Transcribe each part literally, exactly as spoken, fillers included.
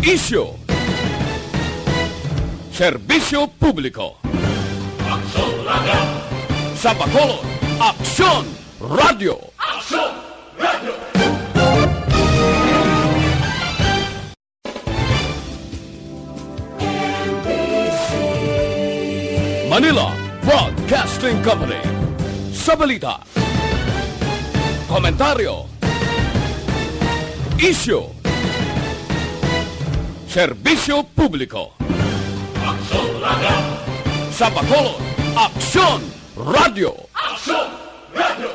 Isyu. Serbisyo publiko. Aksyon Radio. Sa Bacolod, Aksyon Radio. Aksyon Radio. Manila Broadcasting Company. Sa balita, komentaryo, isyu, serbisyo publiko. Aksyon Radio. Sa Bacolod, Aksyon Radio. Aksyon Radio.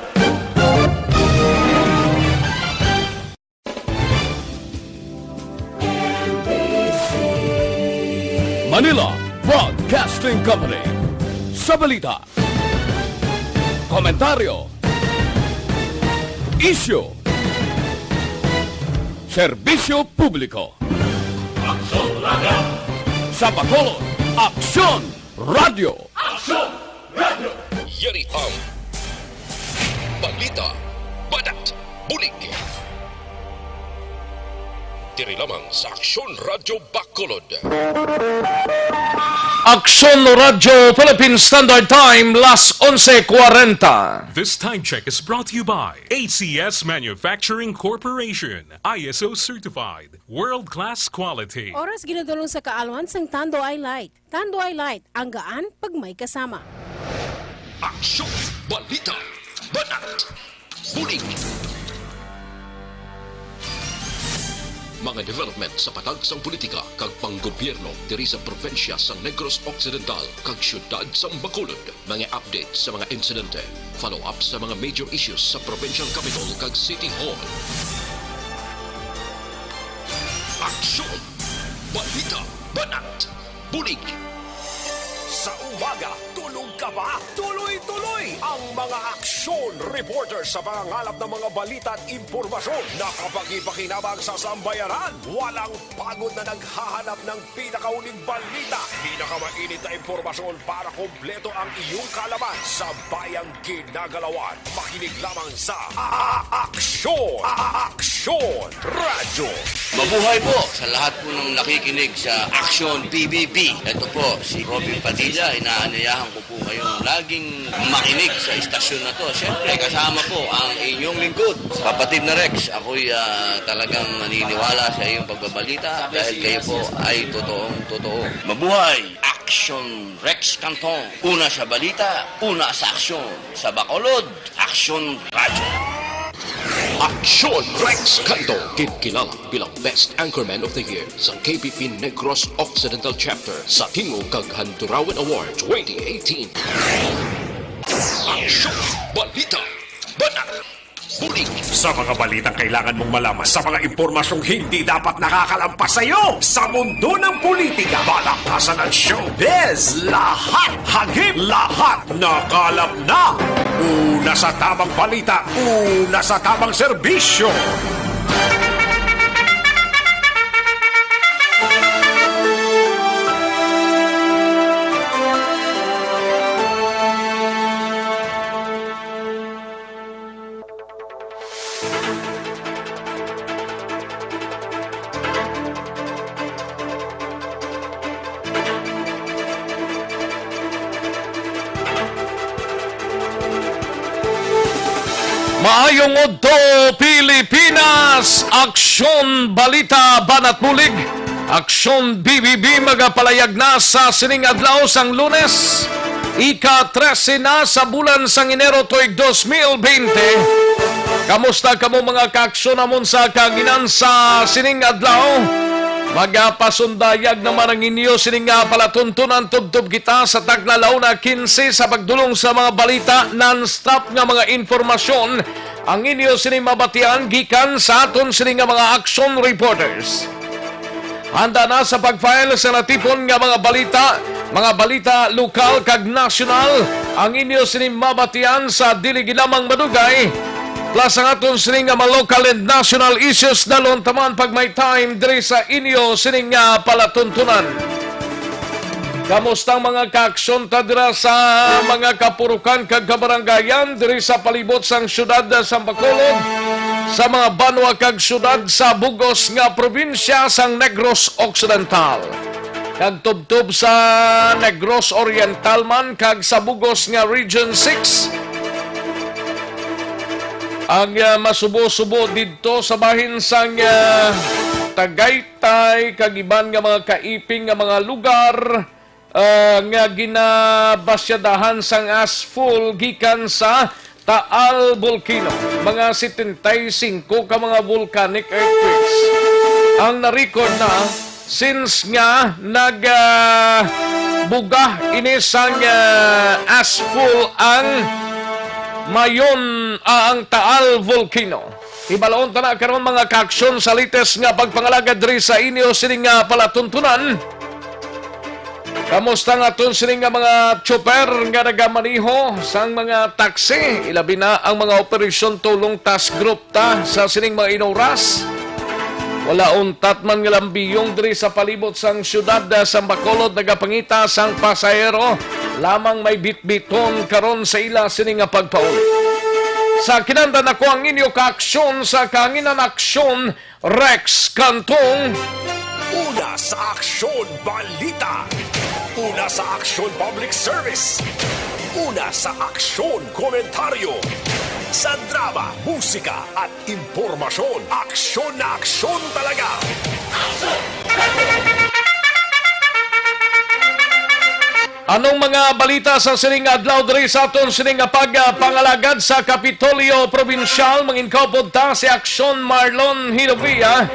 Manila Broadcasting Company. Sa balita, komentaryo, isyu, serbisyo publiko. Aksyon Radio. Sa Bacolod, Aksyon Radio. Aksyon Radio. Yari ang balita, banat, bulig. Diri lamang sa Aksyon Radyo Bacolod. Aksyon Radyo Philippine Standard Time, las onse kwarenta. This time check is brought to you by A C S Manufacturing Corporation, I S O certified, world-class quality. Oras ginadulong sa kaalwan sang Tanduay Light. Tanduay Light, ang gaan pag may kasama. Aksyon, balita, banat, bulig. Mga development sa patag sang politika kag panggobyerno diri sa probinsya sang Negros Occidental kag siyudad sang Bacolod. Mga update sa mga insidente, follow-up sa mga major issues sa provincial capital kag city hall. Aksyon, balita, banat, bulig. Sa umaga, tulog ka ba? Tuloy-tuloy ang mga aksyon reporter sa pangangalap ng mga balita at impormasyon na kapakipakinabang sa sambayanan. Walang pagod na naghahanap ng pinakauling balita, pinakamainit na impormasyon para kompleto ang iyong kaalaman sa bayang ginagalawan. Makinig lamang sa A-, Aksyon, A-, Aksyon Radyo. Mabuhay po sa lahat po ng nakikinig sa Aksyon P B B. Ito po si Robin Padilla. Inaanyayahan ko po kayong laging makinig sa istasyon na to. Siyempre, kasama po ang inyong lingkod, Kapatid na Rex. Ako'y, ah, talagang naniniwala sa iyong pagbabalita dahil kayo po ay totoong totoo. Mabuhay! Aksyon Rex Cantong. Una sa balita, una sa aksyon. Sa Bacolod, Aksyon Radyo. Aksyon Rex Canto, ginkilala bilang Best Anchorman of the Year sa K P P Negros Occidental Chapter sa Tingog kag Handurawan Award twenty eighteen. Aksyon, balita, banat, bulig. Sa mga balitang kailangan mong malaman, sa mga impormasyong hindi dapat nakakalampas sa iyo, sa mundo ng politika, balakasan at showbiz, lahat, hagip, lahat, nakalap na. Una sa tamang balita, una sa tamang serbisyo. Maayong udto, Pilipinas! Aksyon, balita, banat, bulig. Aksyon B B B magapalayag na sa sining adlaw sang Lunes, ika trese na sa bulan sang Enero tuig dos mil bente. Kamusta kamo, mga kaaksyon namon sa kahanginan sa sining adlaw? Magapasundayag naman ang inyo sining nga palatuntunan tubtob kita sa takna la una kinse sa pagdulong sa mga balita, non-stop nga mga impormasyon ang inyo sini mabatian gikan sa aton sini nga mga action reporters. Handa na sa pag-file sa natipon nga mga balita, mga balita lokal kag nasyonal, ang inyo sini mabatian sa dili gid lamang madugay, plus ang aton sini nga mga local and national issues dalhon taman pag may time diri sa inyo sini nga palatuntunan. Kamusta ang mga kaaksyon ta dira sa mga kapurukan kag kabarangayan diri sa palibot sang siyudad sang Bacolod? sa mga banwa kag syudad sa bug-os nga probinsya sang Negros Occidental, kag tubtob sa Negros Oriental man kag sa bug-os nga Region six. Ang, ah, masubo-subo didto sa bahin sang, ah, Tagaytay kag iban nga mga kaiping nga mga lugar, ah, nga ginabasyadahan sang ashfall gikan sa Taal Volcano, mga setenta y cinco ka mga volcanic earthquakes ang na-record na since nga nag, ah, buga ini sang, ah, ashfall ang Mayon, ah, ang Taal Volcano. Hibalon ta na karon mga kaaksyon sa latest nga pagpangalagad diri sa inyo sini nga palatuntunan. Kamusta nga aton sini nga mga tsoper nga nagamaniho sang mga taxi, ilabi na ang mga operasyon tulong task group ta sa sining mga inoras? Wala untat man nga lambiyong diri sa palibot sang siyudad, ah, sang Bacolod nagapangita sang pasahero lamang may bitbiton karon sa ila sini nga pagpauli. Sa kinandan ako ang inyo kaaksyon sa kahanginan aksyon, Rex Cantong. Una sa aksyon, balita. Una sa aksyon, public service. Una sa aksyon, komentaryo. Sa drama, musika, at impormasyon, aksyon na aksyon talaga. Anong mga balita sa sining adlaw diri sa aton sining nga pagpangalagad sa Kapitolyo Probinsyal? Mangin kaupod ta si Aksyon Marlon Hinovia.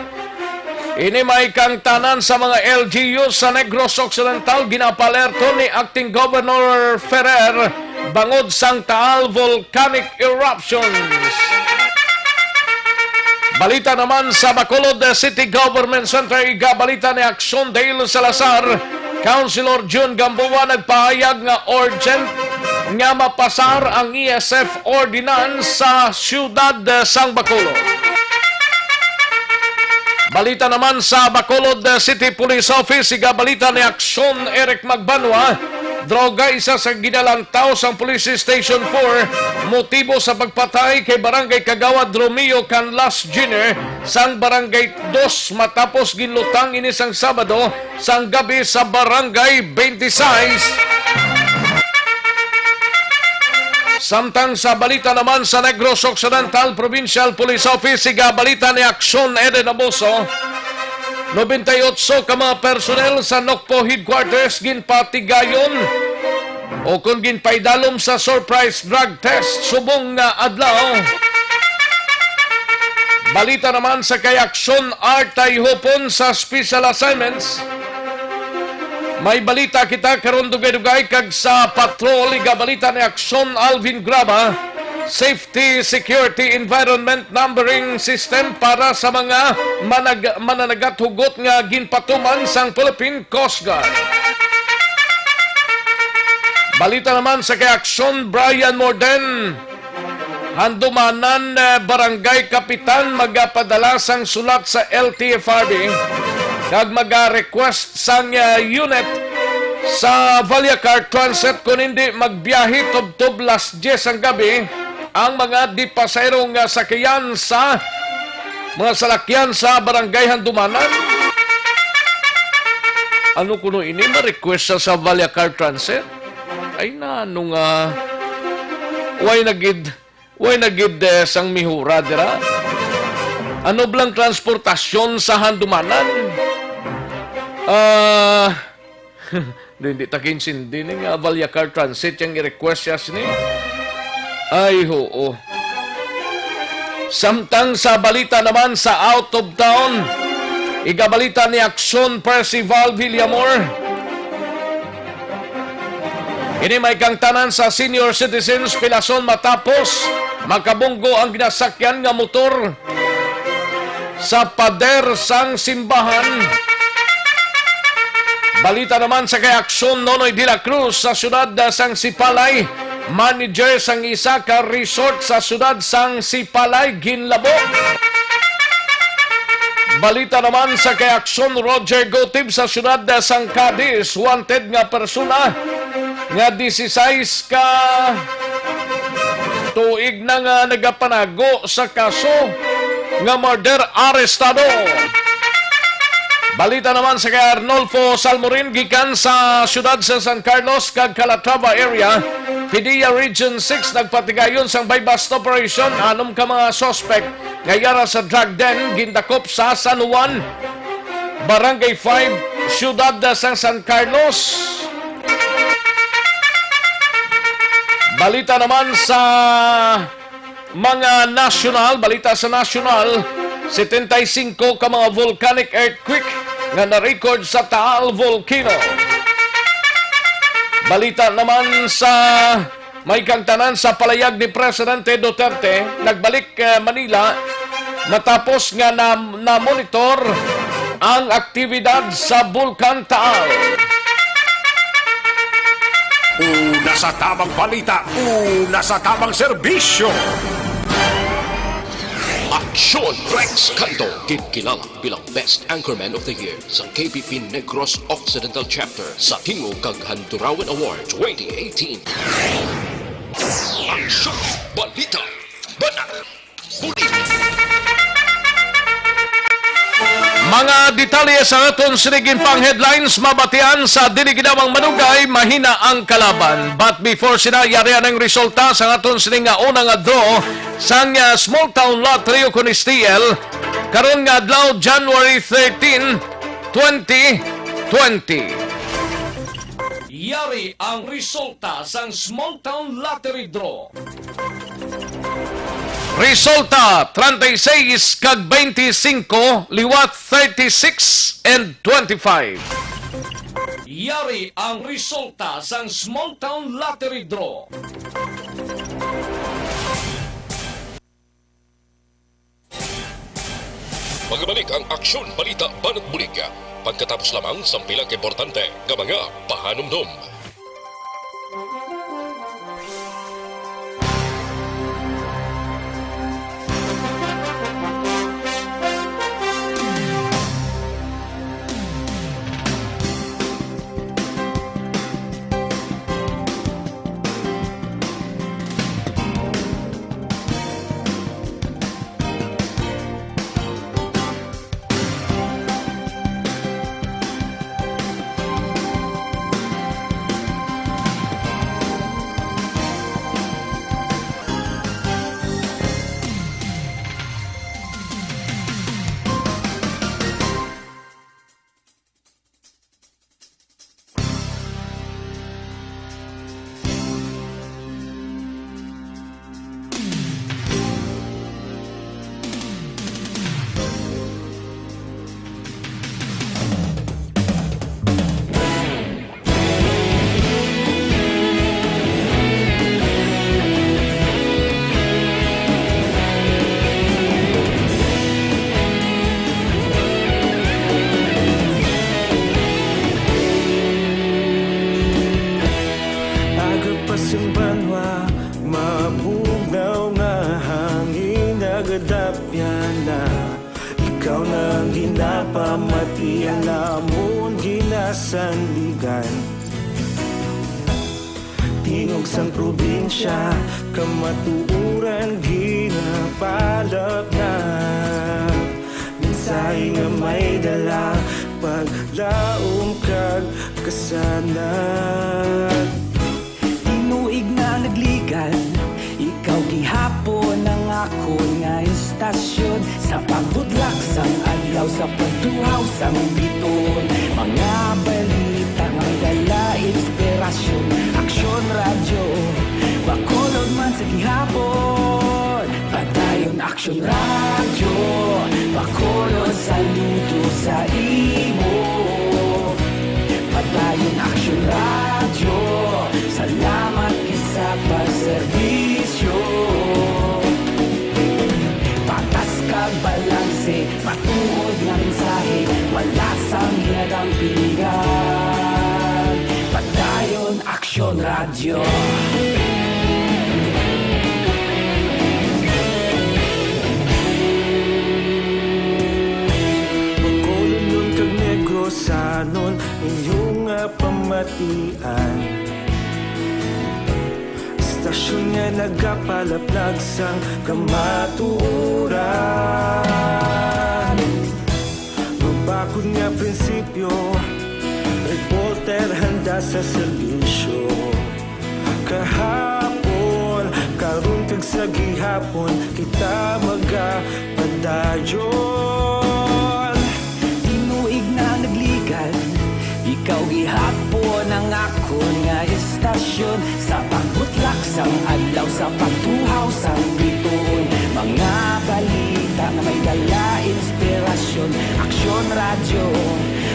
Ini may kangtanan sa mga L G U sa Negros Occidental, ginapalerto ni Acting Governor Ferrer bangod sang Taal volcanic eruptions. Balita naman sa Bacolod City Government Center, igabalita ni Aksyon Dale Salazar, Councilor Jun Gamboa nagpahayag nga urgent nga mapasar ang E S F ordinance sa siyudad sang Bacolod. Balita naman sa Bacolod City Police Office, igabalita ni Aksyon Eric Magbanwa, droga isa sa ginalantaw sang Police Station four, motibo sa pagpatay kay Barangay Kagawad Romeo Canlas Junior sang Barangay Dos matapos ginlutang ini sang Sabado sang gabi sa Barangay twenty-six. Samtang sa balita naman sa Negros Occidental Provincial Police Office, igabalita ni Aksyon Eden Abuso, nobenta y otso ka mga personnel sa Nocpo Headquarters ginpatigayon o kon ginpaidalom sa surprise drug test subong nga adlaw. Balita naman sa kay Aksyon Art Tayhupon sa Special Assignments. May balita kita karon dugay-dugay kag sa patrol, igabalita ni Aksyon Alvin Graba, Safety Security Environment Numbering System para sa mga manag-, mananagat hugot nga ginpatuman sang Philippine Coast Guard. Balita naman sa kay Aksyon Brian Morden. Handumanan, eh, barangay kapitan magapadala sang sulat sa L T F R B kag maga-request sang, eh, unit sa Vallecar Transit kon hindi magbiyahe tubtob las diyes ang gabi ang mga di pasahero nga sakyan sa mga salakyan sa barangay Handumanan. Ano kuno ini ma-request sa, sa Vallecar Transit? Ay, na, ano nga, way na gid, way na gid, eh, sang mihura dira. Ano blang transportasyon sa Handumanan? Ah, di, di ta kinsindi ni nga Vallecar Transit yang i-request siya sini. Ay, oo. Samtang sa balita naman sa out of town, igabalita ni Aksyon Percival Villamor. Ini may kangtanan sa senior citizens, pilason matapos makabunggo ang ginasakyan nga motor sa pader sang simbahan. Balita naman sa kay Aksyon Nonoy de la Cruz sa siyudad sang Sipalay. Manager sang isa ka resort sa siyudad sang Sipalay ginlabo. Balita naman sa kay Aksyon Roger Gotib sa siyudad sang Cadiz. Wanted nga persona nga disisais ka tuig na nga nagapanago sa kaso nga murder arestado. Balita naman sa kay Arnolfo Salmorin gikan sa siyudad sa San Carlos kag Calatrava area. PDEA Region six nagpatigayon sang buy-bust operation. Anom ka mga suspect nga yara sa drug den gindakop sa San Juan, Barangay five, siyudad sang San Carlos. Balita naman sa mga nasyonal, balita sa nasyonal, setenta y cinco ka mga volcanic earthquake nga na-record sa Taal Volcano. Balita naman sa may kang tanan sa palayag ni Presidente Duterte, nagbalik, eh, Manila matapos nga na, na-monitor ang aktibidad sa Bulkan Taal. Una sa tamang balita, una sa tamang serbisyo. Aksyon Rex Canto, ginkilala bilang Best Anchorman of the Year sa K P P Negros Occidental Chapter sa Tingog kag Handurawan Award twenty eighteen. Aksyon, balita, banat, bulig. Mga detalye sa aton sining pang headlines mabatian sa dili ginawang manugay, mahina ang kalaban. But before sina, yari ang resulta sa aton sining nga una nga draw sang, ah, Small Town Lottery o kun S T L, karon nga adlaw, January thirteen, twenty twenty. Yari ang resulta sang Small Town Lottery Draw. Resulta, treinta y seis kag veinticinco, liwat thirty-six and twenty-five. Yari ang resulta sang Small Town Lottery Draw. Magabalik ang Aksyon Balita Banat Bulig pagkatapos lamang sang pila ka importante nga mga pahanumdom. Aga pa sang banwa, mabugnaw nga hangin nagadapyan na. Ikaw na ang ginapamatian namon ginasandigan. Tingog sang probinsya, kamatuoran ginapalapnap. Mensahe nga may dala, paglaom kag kasanag. Tinuig na nagligan, ikaw gihapon ang akon nga istasyon. Sa pagbudlak sang adlaw, sa pagtuhaw sang biton, mga balita nga may dala inspirasyon. Aksyon Radyo, Bacolod man sa gihapon. Padayon Aksyon Radyo, Bacolod, saludo sa imo. Padayon Aksyon Radyo, salamat sa pagserbisyo. Patas kag balanse, matuod nga mensahe, wala sang ginadampingan. Padayon Aksyon Radyo. Bacolodnon kag Negrosanon, inyo nga pamatian. Aksyon nga nagapalaplag sang kamatuoran. Mabakod nga prinsipyo, reporter handa sa serbisyo. Kahapon, karon, kag sa gihapon, kita magapadayon. Tinuig na nagligad, ikaw gihapon ang akon nga istasyon. Sa pagbutlak sang adlaw, sa pagtuhaw sang bituon, mga balita nga may dala inspirasyon. Aksyon Radyo,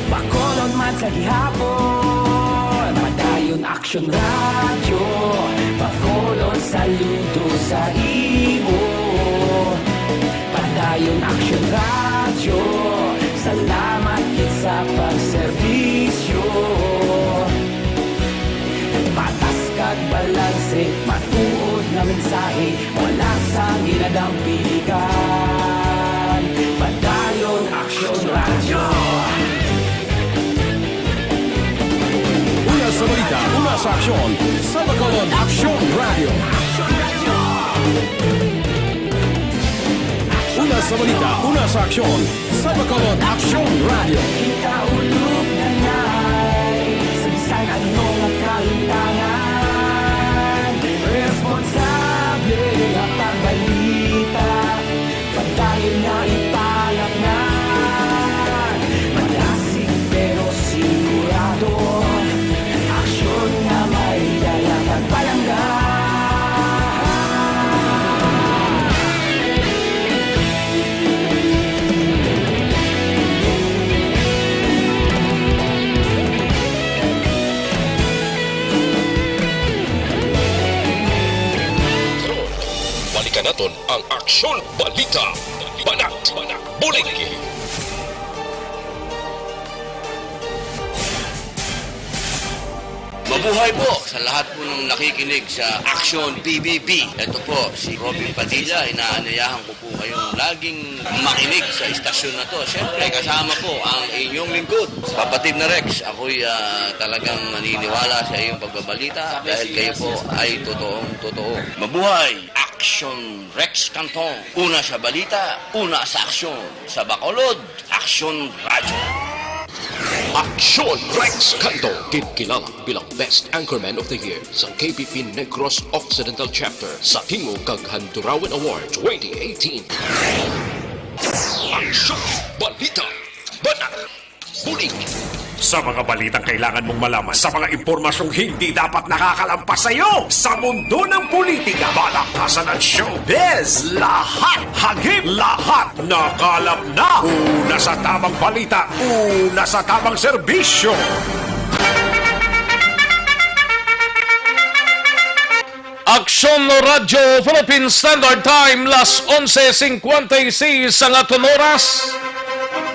Bacolod man sa gihapon. Padayon Aksyon Radyo, Bacolod, saludo sa imo. Padayon Aksyon Radyo, salamat gid sa pagserbisyo. Patas kag balanse, matuod nga mensahe, wala sang ginadampiligan. Padayon Aksyon Radyo. Una sa balita, una sa aksyon, sa Bacolod Aksyon Radyo. Una sa balita, una sa aksyon, sa Bacolod Aksyon Radyo. Kita ulog na nay, sa bisan ano nga kalimtangan, responsable nga pagbalita, padayon nga ipalapnan, madasig pero sigurado, aksyon nga may dala kag palangga. Balikan naton ang Aksyon Balita. Banat, bulig. Mabuhay po sa lahat po ng nakikinig sa Aksyon P B B. Ito po si Robin Padilla. Inaanyayahan ko po kayong laging makinig sa istasyon na to. Siyempre, kasama po ang inyong lingkod, Kapatid na Rex. Ako'y, ah, talagang naniniwala sa iyong pagbabalita dahil kayo po ay totoong totoo. Mabuhay! Aksyon Rex Cantong. Una sa balita, una sa aksyon. Sa Bacolod, Aksyon Radyo. Aksyon Rex Cantong, kinkilala bilang Best Anchorman of the Year sa K P P Negros Occidental Chapter sa Tingog kag Handurawan Award twenty eighteen. Aksyon Balita. Banat. Bulig. Sa mga balitang kailangan mong malaman, sa mga impormasyong hindi dapat nakakalampas sa iyo, sa mundo ng politika, balaktasan at showbiz, lahat hagip, lahat nakalap na. Una sa tamang balita, una sa tamang serbisyo. Aksyon Radyo Philippine Standard Time, las onse cincuenta y seis ang aton oras.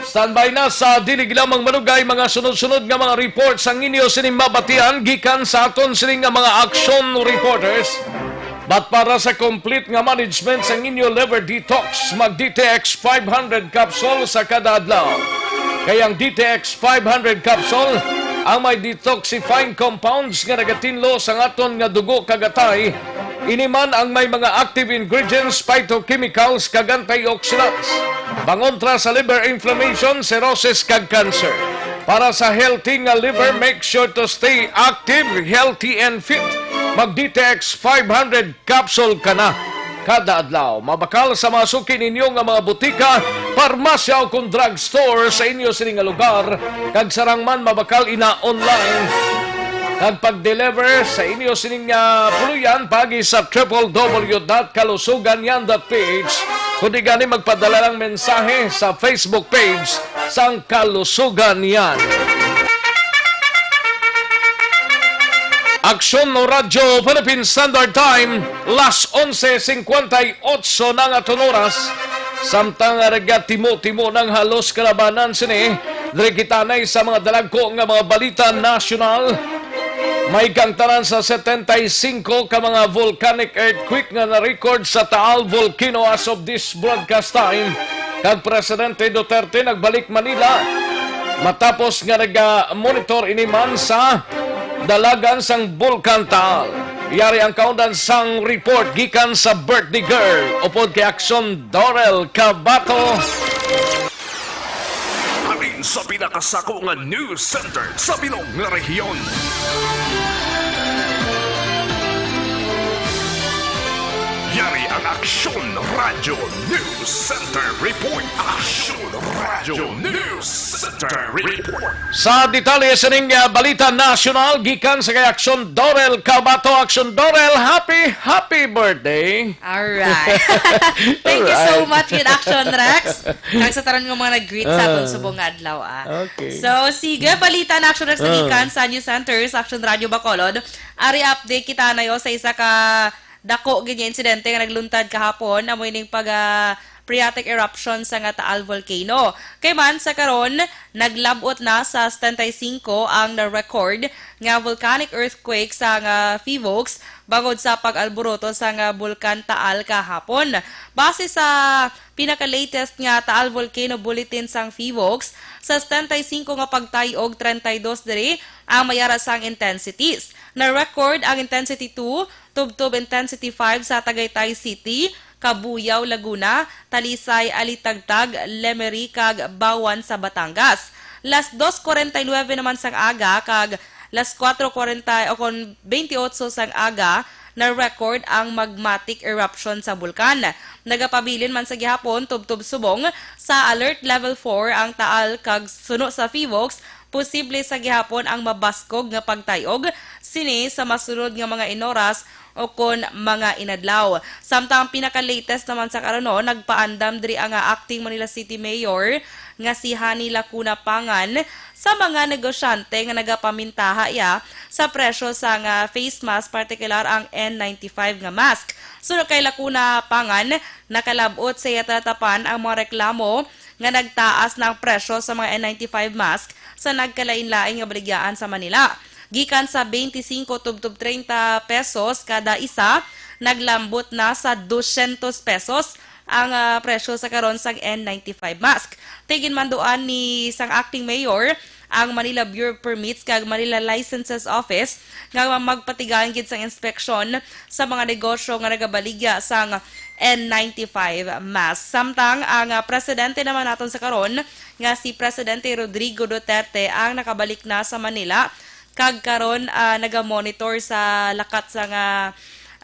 Standby na sa dinig lamang malugay mga sunod-sunod nga mga report sang inyo sining mabatian gikan sa aton sining nga mga aksyon reporters. But para sa complete nga management sang inyo liver detox, mag D T X five hundred capsule sa kada adlaw. Kay ang D T X five hundred capsule ang may detoxifying compounds nga nagatinlo sa aton nga dugo kag atay. Ini man ang may mga active ingredients, phytochemicals, kag antioxidants. Pangontra sa liver inflammation, cirrhosis, kag cancer. Para sa healthy nga liver, make sure to stay active, healthy, and fit. Mag D T X five hundred capsule ka na kada adlaw. Mabakal sa mga suki ninyo nga mga butika, parmasya, o kon drugstore sa inyo sini nga lugar, kag sarang man mabakal ina online. Kag pag-deliver sa inyo sining, ah, puluyan paagi sa triple W dot kalusuganyan dot P H, kundi gani magpadala lang mensahe sa Facebook page sang Kalusugan Yan. Aksyon Radyo Philippine Standard Time, las onse cincuenta y ocho na nga aton oras. Samtang nagatimo-timo nang halos kalabanan sini, diri kita anay sa mga dalagko nga mga balita nasyonal. May kangtanan sa setenta y cinco ka mga volcanic earthquake nga na-record sa Taal Volcano as of this broadcast time. Kag Presidente Duterte nagbalik Manila matapos nga naga-monitor ini man sa dalagan sang Bulkan Taal. Yari ang kaundan sang report gikan sa birthday girl upod kay Action Dorel Cabato. Halin sa pinakasako nga news center sa bilog nga rehiyon. Yari ang Aksyon Radyo News Center Report. Aksyon Radyo News Center Report. Sa detalye sining, ah, balita nasyonal, gikan sa kay Aksyon Dorel Cabato. Aksyon Dorel, happy, happy birthday! Alright. Thank you so Alright. much, Good Action Rex. Kag sa tanan nga mga nag-greet sa aton Ah. subong nga adlaw, ah. Okay. So, sige, balita na Action Rex Ah. nagikan sa News Center sa Action Radio Bacolod. Ari update kita na yo sa isa ka dako gid nga insidente nga nagluntad kahapon, amo ining pag, ah, phreatic eruption sa nga Taal Volcano. Kay man sa karon, naglab-ot na sa setenta y cinco ang na-record nga volcanic earthquake sa nga Phivolcs bangod sa pag-alboroto sa nga Bulkan Taal kahapon. Base sa pinaka-latest nga Taal Volcano Bulletin sang Phivolcs, sa setenta y cinco nga pagtay-og, treinta y dos diri ang mayara sang intensities. Na-record ang intensity two tubtob intensity five sa Tagaytay City, Cabuyao, Laguna, Talisay, Alitagtag, Lemery, kag Bawan sa Batangas. Las dos cuarenta y nueve naman sang aga kag las cuatro cuarenta o kon veintiocho sang aga, na-record ang magmatic eruption sa bulkan. Nagapabilin man sa gihapon tubtob subong sa Alert Level four ang Taal kag suno sa Phivolcs, posible sa gihapon ang mabaskog nga pagtay-og sini sa masunod nga mga inoras o kon mga inadlaw. Samtang ang pinaka-latest naman sa karon, no, nagpaandam diri ang, ah, acting Manila City Mayor nga si Honey Lacuna Pangan sa mga negosyante nga nagapamintaha iya sa presyo sa nga face mask, partikular ang N ninety-five nga mask. Suno kay Lacuna Pangan, nakalab-ot sa iya talatapan ang mga reklamo nga nagtaas na ang presyo sa mga N ninety-five mask sa nagkalain-lain nga baligyaan sa Manila. Gikan sa twenty-five tubtob treinta pesos kada isa, naglambot na sa dosyentos pesos ang, ah, presyo sa karon sang N ninety-five mask. Tigin man duan ni sang acting mayor ang Manila Bureau of Permits kag Manila Licenses Office nga magpatigayon gid sang inspeksyon sa mga negosyo nga nagabaligya sang N ninety-five mask. Samtang ang, ah, presidente naman naton sa karon nga si Presidente Rodrigo Duterte ang nakabalik na sa Manila kag karon, ah, naga-monitor sa lakat sa nga,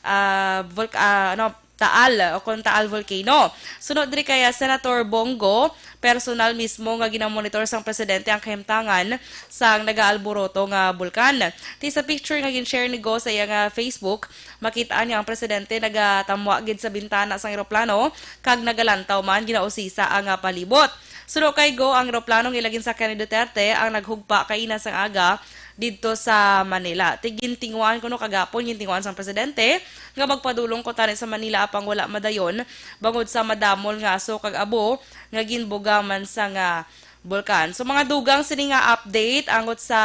ah, vulk-, ah, ano, Taal o kon Taal Volcano. Sunod diri kay, ah, Senator Bong Go, personal mismo nga ginamonitor sang presidente ang kahimtangan sang nagaalboroto nga bulkan. Ti sa picture nga gin-share ni Go sa iya nga Facebook, makit-an nga ang presidente nagatamwa gid sa bintana sang eroplano kag nagalantaw man ginausisa ang, ah, palibot. Suno kay Go, ang eroplano nga ila ginsakyan ni Duterte ang naghugpa kaina sang aga didto sa Manila. Ti gintinguhaan kuno kagapon, gintinguhaan sang presidente nga magpadulong ko tani sa Manila apang wala madayon bangod sa madamol nga aso kag abo nga ginbuga man sa nga bulkan. So, mga dugang sini nga update angot sa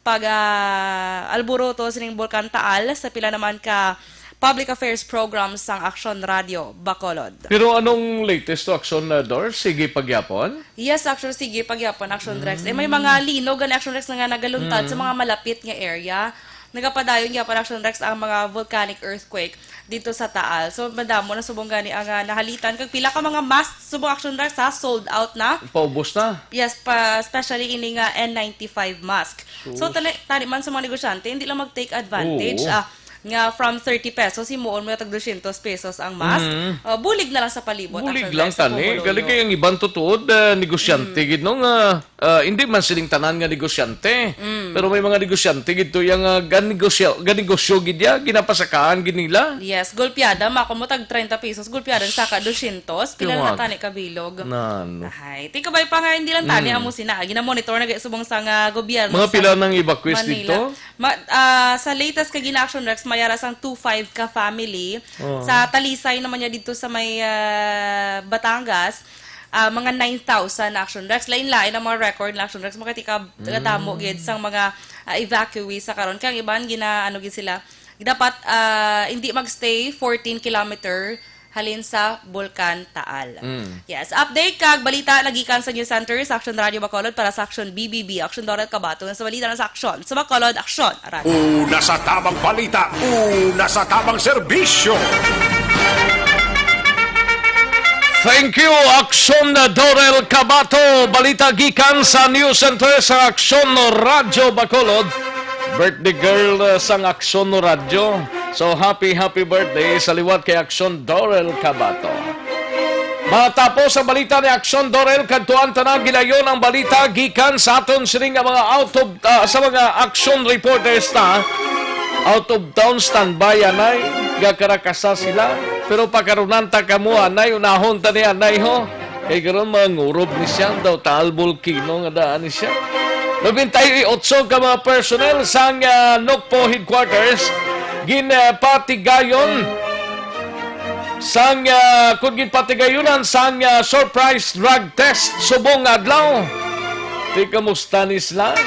pag, ah, alboroto sining Bulkan Taal sa pila naman ka public affairs programs sang Action Radio Bacolod. Pero anong latest to, Action, uh, Dor? Sige pagyapon? Yes, actually, sige pagyapon, Action Rex. Eh, may mga linog gani, Action Rex, nga nagaluntad sa mga malapit nga area. Nagapadayon gyapon, Action Rex, ang mga volcanic earthquake dito sa Taal. So, madamo na subong gani ang, ah, nahalitan. Kag pila ka mga masks subong, Action Rex, ha, sold out na. Paubos na. Yes, pa, especially ini nga N ninety-five mask. So, Sus. tani, tani man sa mga negosyante, hindi lang mag-take advantage, Oo. ah, nga from thirty pesos, himuon mo na tag dosyentos pesos ang mask. Mm. Ah, bulig na lang sa palibot, Bulig actually, lang sa tani. Pumuluyo. Galing kay ang iban tutuod, ah, negosyante Mm. gid, no, nga, ah, hindi man sining tanan nga negosyante. Mm. Pero may mga negosyante gid to yang, ah, ganegosyo, ganegosyo gid ya, ginapasakaan gid nila. Yes, gulpiada, makon mo tag treinta pesos, gulpiada, saka dosyentos, pila Tiwag. na tani kabilog. Nano. Ay, ti kabay pa nga, hindi lang tani Mm. amo sina. Ginamonitor na gid subong sa nga gobyerno Mga sa pila nang evacuees Manila. dito? Ma-, ah, sa latest kay gina-action, Rex, may ara sang two five ka family. Oo. Sa Talisay naman niya dito sa may, ah, Batangas, ah, mga nine thousand na, Action Rex. Lain-lain ang mga record na, Action Rex. Makati ka, kadamo gid sang mga, ah, evacuees sa karon. Kaya ang iban, gina-, ano gid sila, dapat, ah, hindi magstay fourteen kilometer halin sa Bulkan Taal. Mm. Yes, update kag balita nagikan sa News Center sa Action Radio Bacolod para sa Action B B B. Action Dorel Kabato sa balita na sa Action sa Bacolod, Action Radio. Una sa tamang balita, una sa tamang serbisyo. Thank you, Action Dorel Kabato. Balita gikan sa News Center sa Action Radio Bacolod. Birthday girl, uh, sang Action Radio. So, happy, happy birthday sa liwat kay Action Dorel Kabato. Matapos ang balita ni Action Dorel, kadtuan ta na gilayon ang balita gikan sa aton sini nga mga out of, ah, sa mga action reporters ta. Out of town, standby, anay. Gakarakasa sila. Pero pakarunan ta kamo, anay. Unahon ta ni anay, ho. Kay karon, mangurob ni siya daw, Taal Volcano nga daan ni siya. Nobenta y otso ka mga personnel sang, ah, Nocpo Headquarters ginpatigayon sang, ah, kun ginpatigayunan sang, ah, surprise drug test subong nga adlaw. Di kamusta ni sila?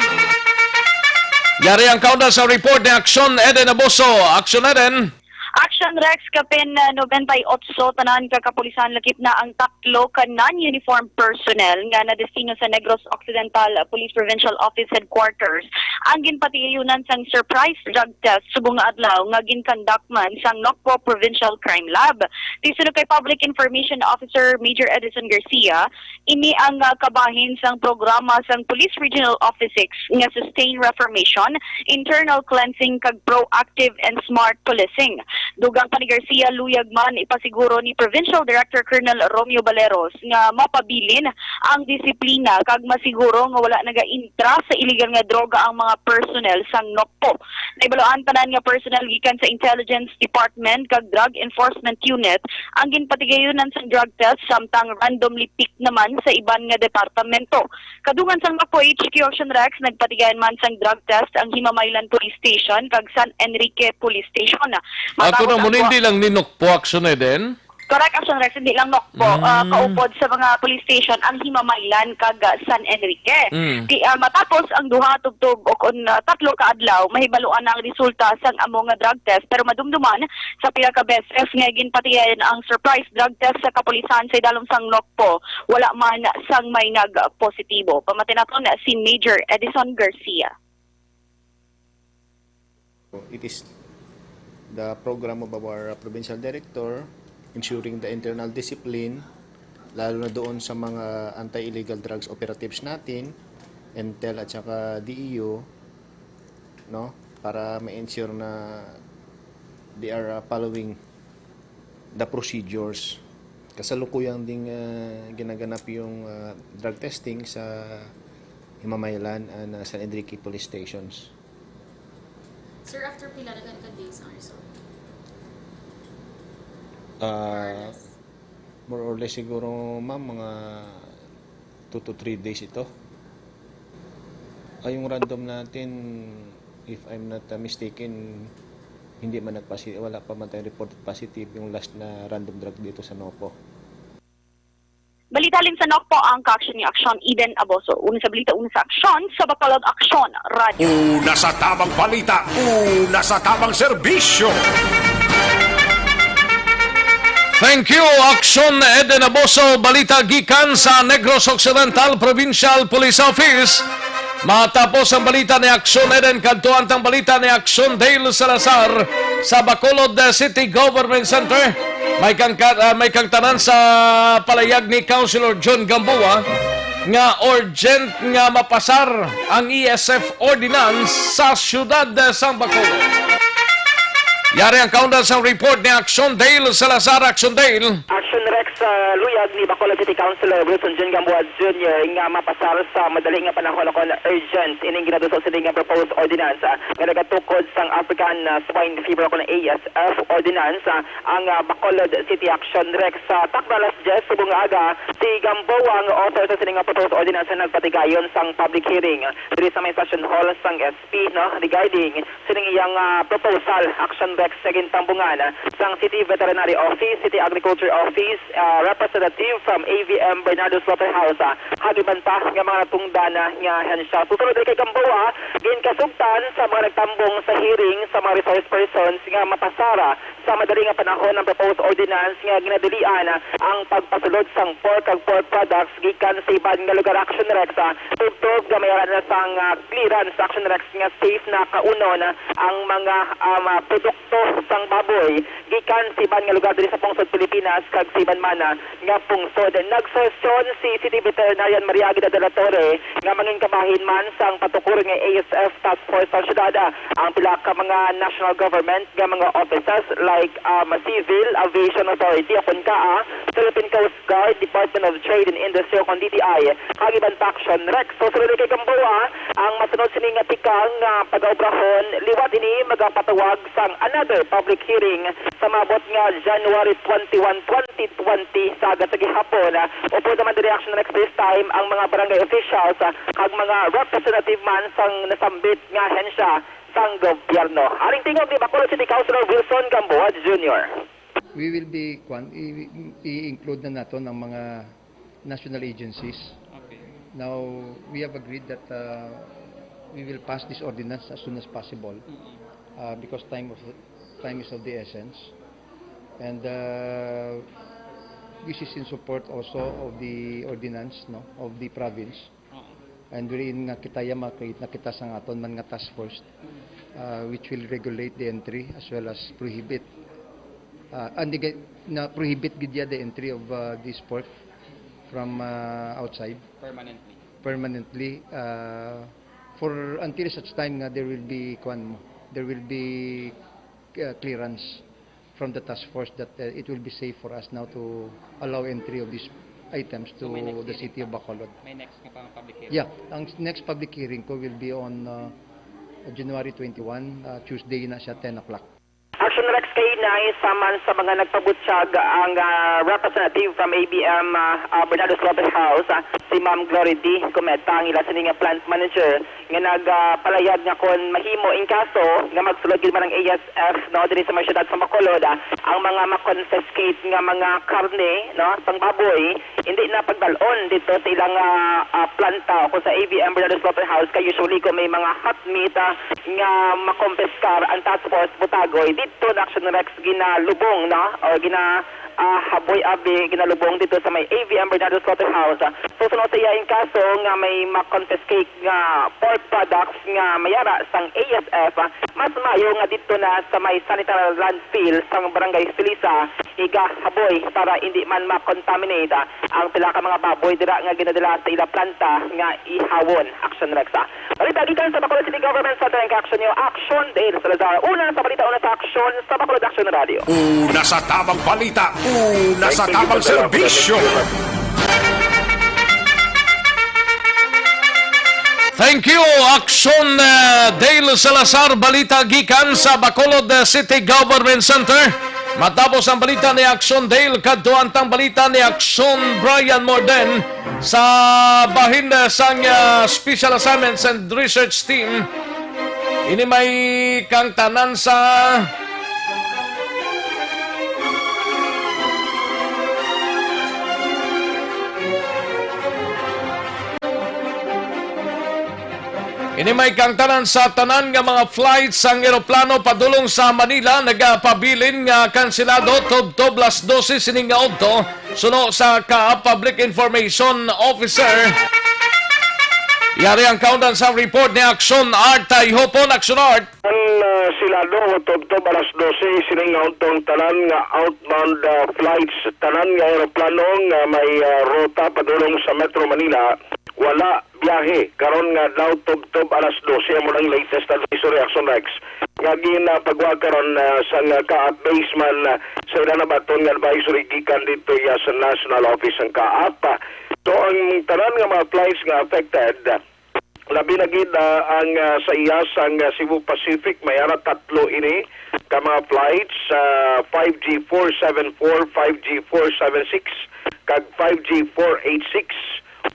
Yari ang kauna sa report ni Action Eden Abuso. Action Eden. Action Rex, kapin, ah, nobenta y otso tanan ka kapulisan, lakip na ang tatlo ka non-uniform personnel nga nadestino sa Negros Occidental Police Provincial Office Headquarters ang ginpatigayonan sang surprise drug test subong nga adlaw nga ginkandak man sang Nocpo Provincial Crime Lab. Ti suno kay Public Information Officer Major Edison Garcia, ini ang, ah, kabahin sang programa sang Police Regional Office Six nga Sustained Reformation, Internal Cleansing, kag Proactive and Smart Policing. Dugang pa ni Garcia, luyag man ipasiguro ni Provincial Director Colonel Romeo Baleros nga mapabilin ang disiplina kag masiguro nga wala nagaintra sa iligal nga droga ang mga personnel sang Nocpo. Nahibaluan tanan nga personnel gikan sa Intelligence Department kag Drug Enforcement Unit ang ginpatigayonan sang drug test, samtang randomly pick naman sa iban nga departamento. Kadungan sang Nocpo H Q, Action Rex, nagpatigayon man sang drug test ang Himamaylan Police Station kag San Enrique Police Station. Ako Matapos na ang mo, hindi lang ni Nocpo, Action Eden? Correct, Action Rex, hindi lang Nocpo. Ah, Mm. kaupod sa mga police station ang Himamaylan kag, ah, San Enrique. Mm. Di, ah, matapos ang duha tubtob o kon, ah, tatlo ka adlaw, mahibaluan na ang resulta sang amo nga drug test, pero madumduman sa pila ka beses nga ginpatigayon ang surprise drug test sa kapulisan sa idalom sang Nocpo, wala man sang may nagpositibo. Pamati naton si Major Edison Garcia. It is the program of our provincial director, ensuring the internal discipline, lalo na doon sa mga anti-illegal drugs operatives natin, Intel at saka D E U, no? Para ma-ensure na they are, uh, following the procedures. Kasalukuyan ding, uh, ginaganap yung, uh, drug testing sa Himamaylan and, uh, San Enrique Police Stations. Sir, after pila na gani ka days ang result? Ah, More or less. More or less siguro, ma'am, mga two to three days ito. Ay, yung random natin, if I'm not, uh, mistaken, hindi man nagpasi-, wala pa man tayong reported positive yung last na random drug dito sa Nocpo. Balita halin sa Nocpo, ang ka-action ni Action, Eden Aboso. Una sa balita, una sa aksyon, sa Bacolod Action Radio. Una sa tamang balita, una sa tamang serbisyo. Thank you, Action Eden Aboso. Balita gikan sa Negros Occidental Provincial Police Office. Matapos ang balita ni Action Eden, kadtuan tang balita ni Action Dale Salazar sa Bacolod City Government Center. May kang ka-, ah, may kang tanan sa palayag ni Councilor John Gamboa nga urgent nga mapasar ang E S F ordinance sa siyudad sang Bacolod. Yari ang kaunda sang report ni Action Dale Salazar. Action Dale. Action Rex, ah, luyag ni Bacolod City Councilor Wilson John Gamboa Junior nga mapasar sa madali nga panahon o kon urgent ining ginadusol sini nga proposed ordinance, ah, nga nagatukod sang African, ah, Swine Fever o kon A S F ordinance, ah, ang, ah, Bacolod City. Action Rex, sa takna alas diyes subong nga aga, si Gamboa ang author sa sini nga proposed ordinance nga nagpatigayon sang public hearing diri sa may session hall sang S P, no, regarding sining iyang, ah, proposal. Action Rex, sa gintambungan, ah, sang City Veterinary Office, City Agriculture Office, ah, Representative representative from A V M Bernardo Slaughterhouse, ah, kag iban pa nga mga natungdan, ah, nga ahensya. Susunod diri kay Gamboa, ginkasugtan sa mga nagtambong sa hearing sa mga resource persons nga mapasara sa madali nga panahon ang proposed ordinance nga ginadalian ang pagpasulod sang pork kag pork products gikan sa iban nga lugar. Action Rex, ah, tubtob nga may ara na sang, ah, clearance. Action Rex, nga safe na kaunon, ah, ang mga, um, ah, produkto sang baboy gikan sa iban nga lugar diri sa pungsod Pilipinas kag sa iban man, ah, nga pungsod. Nagsuhestyon si City Veterinarian Maria Agueda de la Torre nga mangin kabahin man sang patukor nga A S F Task Force sa syudad, ah, ang pila ka mga national government nga mga offices like, um, Civil Aviation Authority o kon kaa, Philippine Coast Guard, Department of Trade and Industry o kon D T I, kag iban pa. Action Rex. Susunod kay Gamboa, ang masunod sini nga tikang nga pagaobrahon, liwat ini magapatawag sang another public hearing sa maabot nga January twenty-one, twenty twenty, sa aga sa gihapon. Upod naman diri, Action Rex, this time ang mga barangay officials, ah, kag mga representative man sang nasambit nga ahensya sang gobyerno. Aring tingog ni Bacolod City Councilor Wilson Gamboa Junior. We will be, kwan, i-, i-include na naton ang mga national agencies. Okay. Now, we have agreed that, uh, we will pass this ordinance as soon as possible, Mm-mm. uh, because time of, time is of the essence. And, uh, this is in support also of the ordinance, no, of the province. Oo. And wherein nga kita ya ma-create na kita sang aton man nga task force, Mm. uh, which will regulate the entry as well as prohibit, uh, and the, na prohibit gid ya the entry of, uh, this pork from, uh, outside Permanently. permanently, uh, for until such time nga there will be, kuwan mo, there will be, uh, clearance from the task force that, uh, it will be safe for us now to allow entry of these items to So, may next the hearing city of pa. Bacolod. May next nga pang public hearing. Yeah, ang next public hearing ko will be on, uh, January twenty-one, uh, Tuesday na siya, ten o'clock. Action Rex, kay naay sama sa mga nagpabutyag ang, ah, representative from A B M, ah, ah, Bernardo Slaughterhouse, ah, si Ma'am Glory D. Cometa, ang ila sini nga plant manager, nga nagpalayag nga kon mahimo, in kaso nga magsulod gid man ang A S F, no, diri sa may siyudad sa Bacolod, ah, ang mga ma-confiscate nga mga karne, no, sang baboy, hindi na pagdal-on dito sa ilang, ah, ah, planta o kung sa A V M Bernardo Slaughterhouse, kay usually kung may mga hot meat, ah, nga makompiskar ang task force Butagoy, dito na Action Rex ginalubong, no, o gina, ah, haboy abi, ginalubong dito sa may A V M Bernardo Slaughterhouse. So, suno sa iya, in kaso nga may makonfiskate nga pork products nga mayara sang A S F, mas maayo nga didto na sa may sanitary landfill sang Barangay Felisa igahaboy para indi man ma-contaminate ang pila ka mga baboy dira nga ginadala sa ila planta nga ihawon. Action Rex. Balita gikan sa Bacolod City Government Center, ang kaaksyon niyo, Action Dale Salazar. Una sa balita, una sa aksyon sa Bacolod Action Radio. Una sa tabang balita, una sa tabang serbisyo. Thank you, Action, uh, Dale Salazar. Balita gikan sa Bacolod, uh, City Government Center. Matapos ang balita ni Action Dale, kadto ang tang balita ni Action Brian Morden sa bahin, uh, sang, uh, Special Assignments and Research Team. Ini may kang tanan sa Ini may kang tanan sa tanan nga mga flights sang eroplano padulong sa Manila nagapabilin nga kanselado tubtob las dose sining nga udto, suno sa CAAP Public Information Officer. Yari ang kaundan sa report ni Action Art Tayhopon. Action Art. Ang, ah, selado tubtob alas dose sining nga udto ang tanan nga outbound, ah, flights, tanan nga eroplano nga may, ah, ruta padulong sa Metro Manila, wala biyahe karon nga adlaw tubtob alas dose. Amo ang latest advisory, Action Rex, nga ginapagwa karon, ah, sang CAAP base man, ah, sa ila nabaton nga advisory gikan dito ya sa National Office sang CAAP. So, ang tanan nga mga flights nga affected, labi na gid, ah, ang, ah, sa iya sang, ah, Cebu Pacific, may ara tatlo ini ka mga flights, ah, five G four seven four, five G four seven six, kag five G four eight six.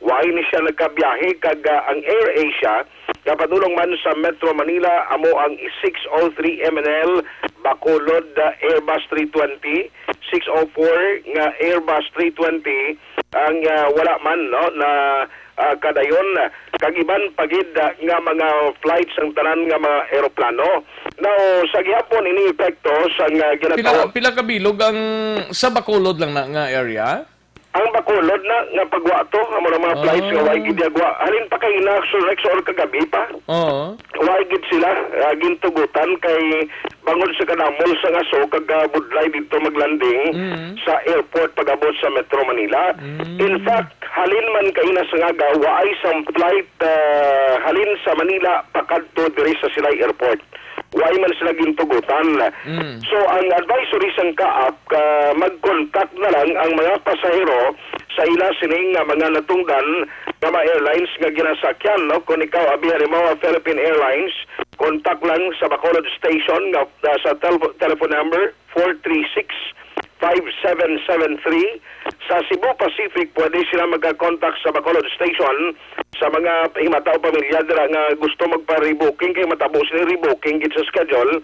Wa ini siya nagkabiyahe, kag, ah, ang AirAsia nga padulong man sa Metro Manila amo ang six oh three M N L Bacolod, ah, Airbus three twenty, six oh four nga Airbus three twenty ang, ah, wala man, no, na, ah, kadayon, kag iban pa gid, ah, nga mga flights ang tanan nga mga eroplano. Now, sa gihapon ini epekto sa nga Pila, ginatawag pila ka bilog ang sa Bacolod lang na nga area? Ang Bacolod na nga pagwa to, amo na mga flights nga way Ah. gid yagwa. Halin pa kay ina, so, Rex, or kagabi pa. Oo. Way gid sila, ah, gintugutan kay bangod sa kadamol sa ngaso kag, ah, budlay didto maglanding Mm. sa airport pag-abot sa Metro Manila. Mm. In fact, halin man kaina sa nga aga, waay sang flight, ah, halin sa Manila pakadto diri sa Silay Airport. Way man sila gintugutan. Mm. So, ang advisory sang kaap, ah, mag-contact na lang ang mga pasahero sa ila sining nga mga natungdan nga mga airlines nga ginasakyan, no? Kung ikaw abi halimbawa Philippine Airlines, contact lang sa Bacolod Station nga, ah, sa tel-, telephone number four three six, five seven seven three. Sa Cebu Pacific, pwede sila magka-contact sa Bacolod Station. Sa mga himataw pamilya dira nga gusto magpa-rebooking, kay matabo sila rebooking gid sa schedule,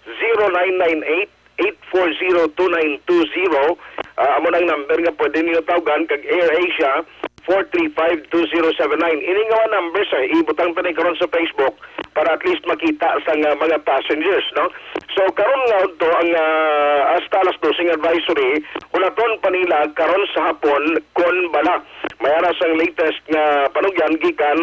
zero nine nine eight, eight four zero, two nine two zero. Ah, amo nang number nga pwede niyo tawgan, kag AirAsia, four three five, two zero seven nine. Ini nga mga number, sir, ibutang ta ni karon sa Facebook para at least makita sa nga mga passengers, no? So, karon nga udto ang, ah, hasta alas dose nga advisory, hulaton pa nila karon sa hapon kon bala. May ara sang latest nga panugyan gikan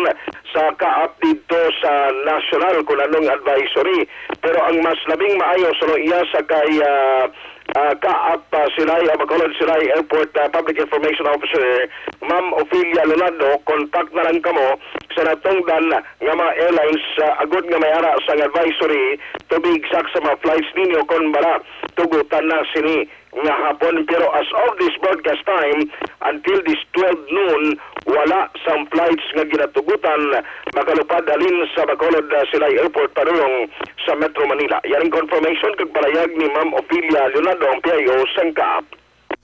sa kaap didto sa national kung anong advisory. Pero ang mas labing maayo, suno iya sa kay, ah, ah, kaap, ah, Silay, ah, Bacolod Silay Airport, ah, Public Information Officer, Ma'am Ophelia Leonardo, contact na lang kamo sa natungdan nga mga airlines, ah, agod nga may ara sang advisory, to be exact, sa mga flights ninyo kon bala tugutan na sini nga hapon. Pero as of this broadcast time, until this twelve noon, wala sang flights nga ginatugutan makalupad halin sa Bacolod, ah, Silay Airport padulong sa Metro Manila. Yan ang confirmation kag palayag ni Ma'am Ophelia Leonardo, ang P I O sang kaap.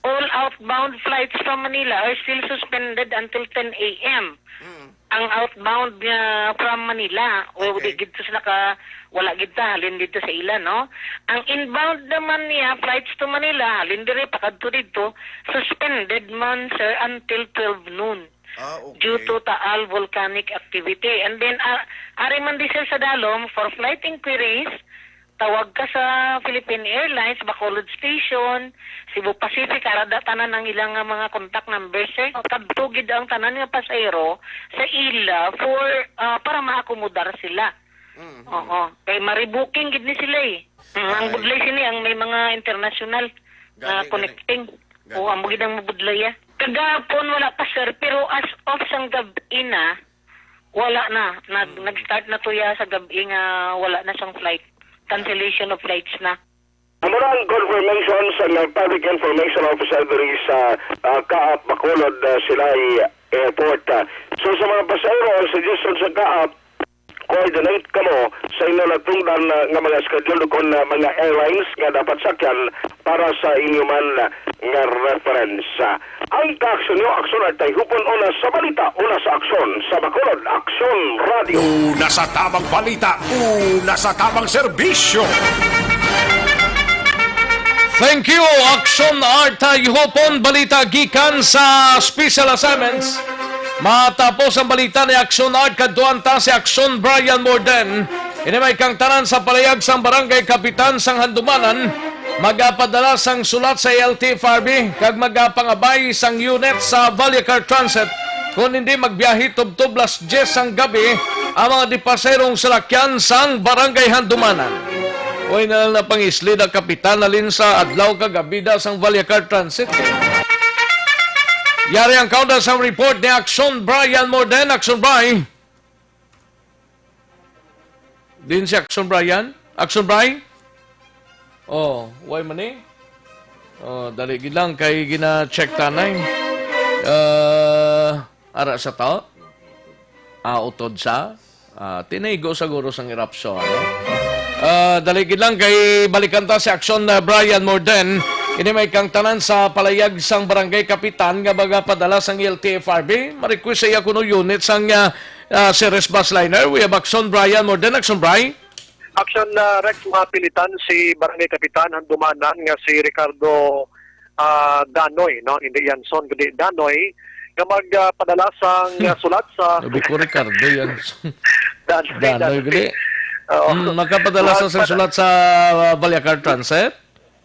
All outbound flights from Manila are still suspended until ten A M. Mm. Ang outbound nga from Manila, o Okay. di gid to sila ka, wala gid ta halin dito sa ila, no? Ang inbound naman niya, flights to Manila, halin diri, pakadto dito, suspended man, sir, until twelve noon. Ah, okay. Due to Taal volcanic activity. And then, ah, ari man di, sir, sa dalom, for flight inquiries, tawag ka sa Philippine Airlines, Bacolod Station, Cebu Pacific, ara da tanan ang ilang nga mga contact number, sir. Kadto gid ang tanan nga pasahero sa ila for, ah, para maakomodar sila. Mhm. Oo. Kay ma-rebooking gid ni sila, eh. Mm, ang Ay. budlay sini ang may mga international nga Gani, gani. connecting. Gani, O, amo gid gani. ang mabudlay, ah. Kagahapon wala pa, sir, pero as of sang gab-i na, wala na. Nag-, Mm. nag-start na to ya sa gab-i nga wala na sang flight. Cancellation of flights na. Amo na ang confirmation sa nga Public Information Officer diri sa, ah, Kaap, Bacolod, ah, Silay Airport, ah. So, sa mga pasahero, ang suggestion sa Kaap, coordinate kamo sa inyo natungdan, ah, nga mga schedule kon, ah, mga airlines nga dapat sakyan para sa inyo man, ah, nga reference. Ah, ang kaaksyon nyo, Aksyon Artay Hupon, una sa balita, una sa aksyon, sa Bacolod, Aksyon Radio. Una sa tamang balita, una sa tamang serbisyo. Thank you, Aksyon Artay Hupon. Balita gikan sa Special Assignments. Matapos ang balita ni Aksyon Art, kadtuan ta si Aksyon Brian Morden. Ini may kangtanan sa palayag sang barangay kapitan sang Handumanan. Magapadala sang sulat sa L T F R B kag magapangabay sang unit sa Vallecar Transit. Kon hindi magbiyahe tubtob las diyes sang gabi ang mga dipaserong salakyan sang Barangay Handumanan. Uy, na lang napangisli na kapitan, halin sa adlaw kag gabi da sang Vallecar Transit. Yari ang kaunda sang report ni Aksyon Brian Morden. Aksyon Brian. Din si Aksyon Brian. Aksyon Brian? Oh, why man eh? Oh, dali gid lang kay gina-check tanay. Ah, ara sa to? Ah, utod sa? Ah, tinigo siguro sang erupsyon, ano? Ah, dali gid lang kay balikan ta si Aksyon, ah, Brian Morden. Ini may kangtanan sa palayag sang barangay kapitan nga magapadala sang L T F R B. Ma-request sa iya kuno unit sang, ah, ah, Ceres Busliner. We have Aksyon Brian Morden. Aksyon Brian. Action, ah, Rex, mapilitan si Barangay Kapitan Handumanan nga si Ricardo, ah, Danoy, no? Hindi Yanson, kundi Danoy, nga magpadala sang, ah, sulat sa Sabi ko, Ricardo Yanson. Danoy, Danoy, Danoy. Guli. Oo. Mm, makapadala sa, sa Magpada- sulat sa, ah, Valyacar Transit?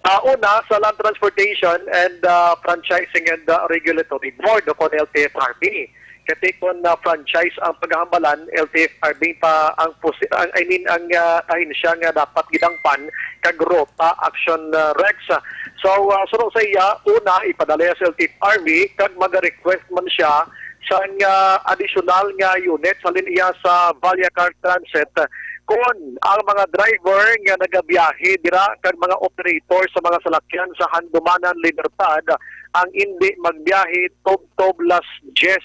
Ah, una, sa Land Transportation and, ah, Franchising and, ah, Regulatory Board o kon L T F R B. Kati kon, ah, franchise ang paghahambalan, L T F R B pa ang posi-, ang, I mean, ang, ah, ahensya nga dapat gidangpan kag rota, Action, ah, Rex. So, ah, suno sa iya, una, ipadala sa L T F R B kag maga-request man siya sang, ah, additional nga unit sa linya sa Valyacar Transit kon ang mga driver nga nagabiyahe dira kag mga operator sa mga salakyan sa Handumanan Libertad ang indi magbiyahe tubtob las diyes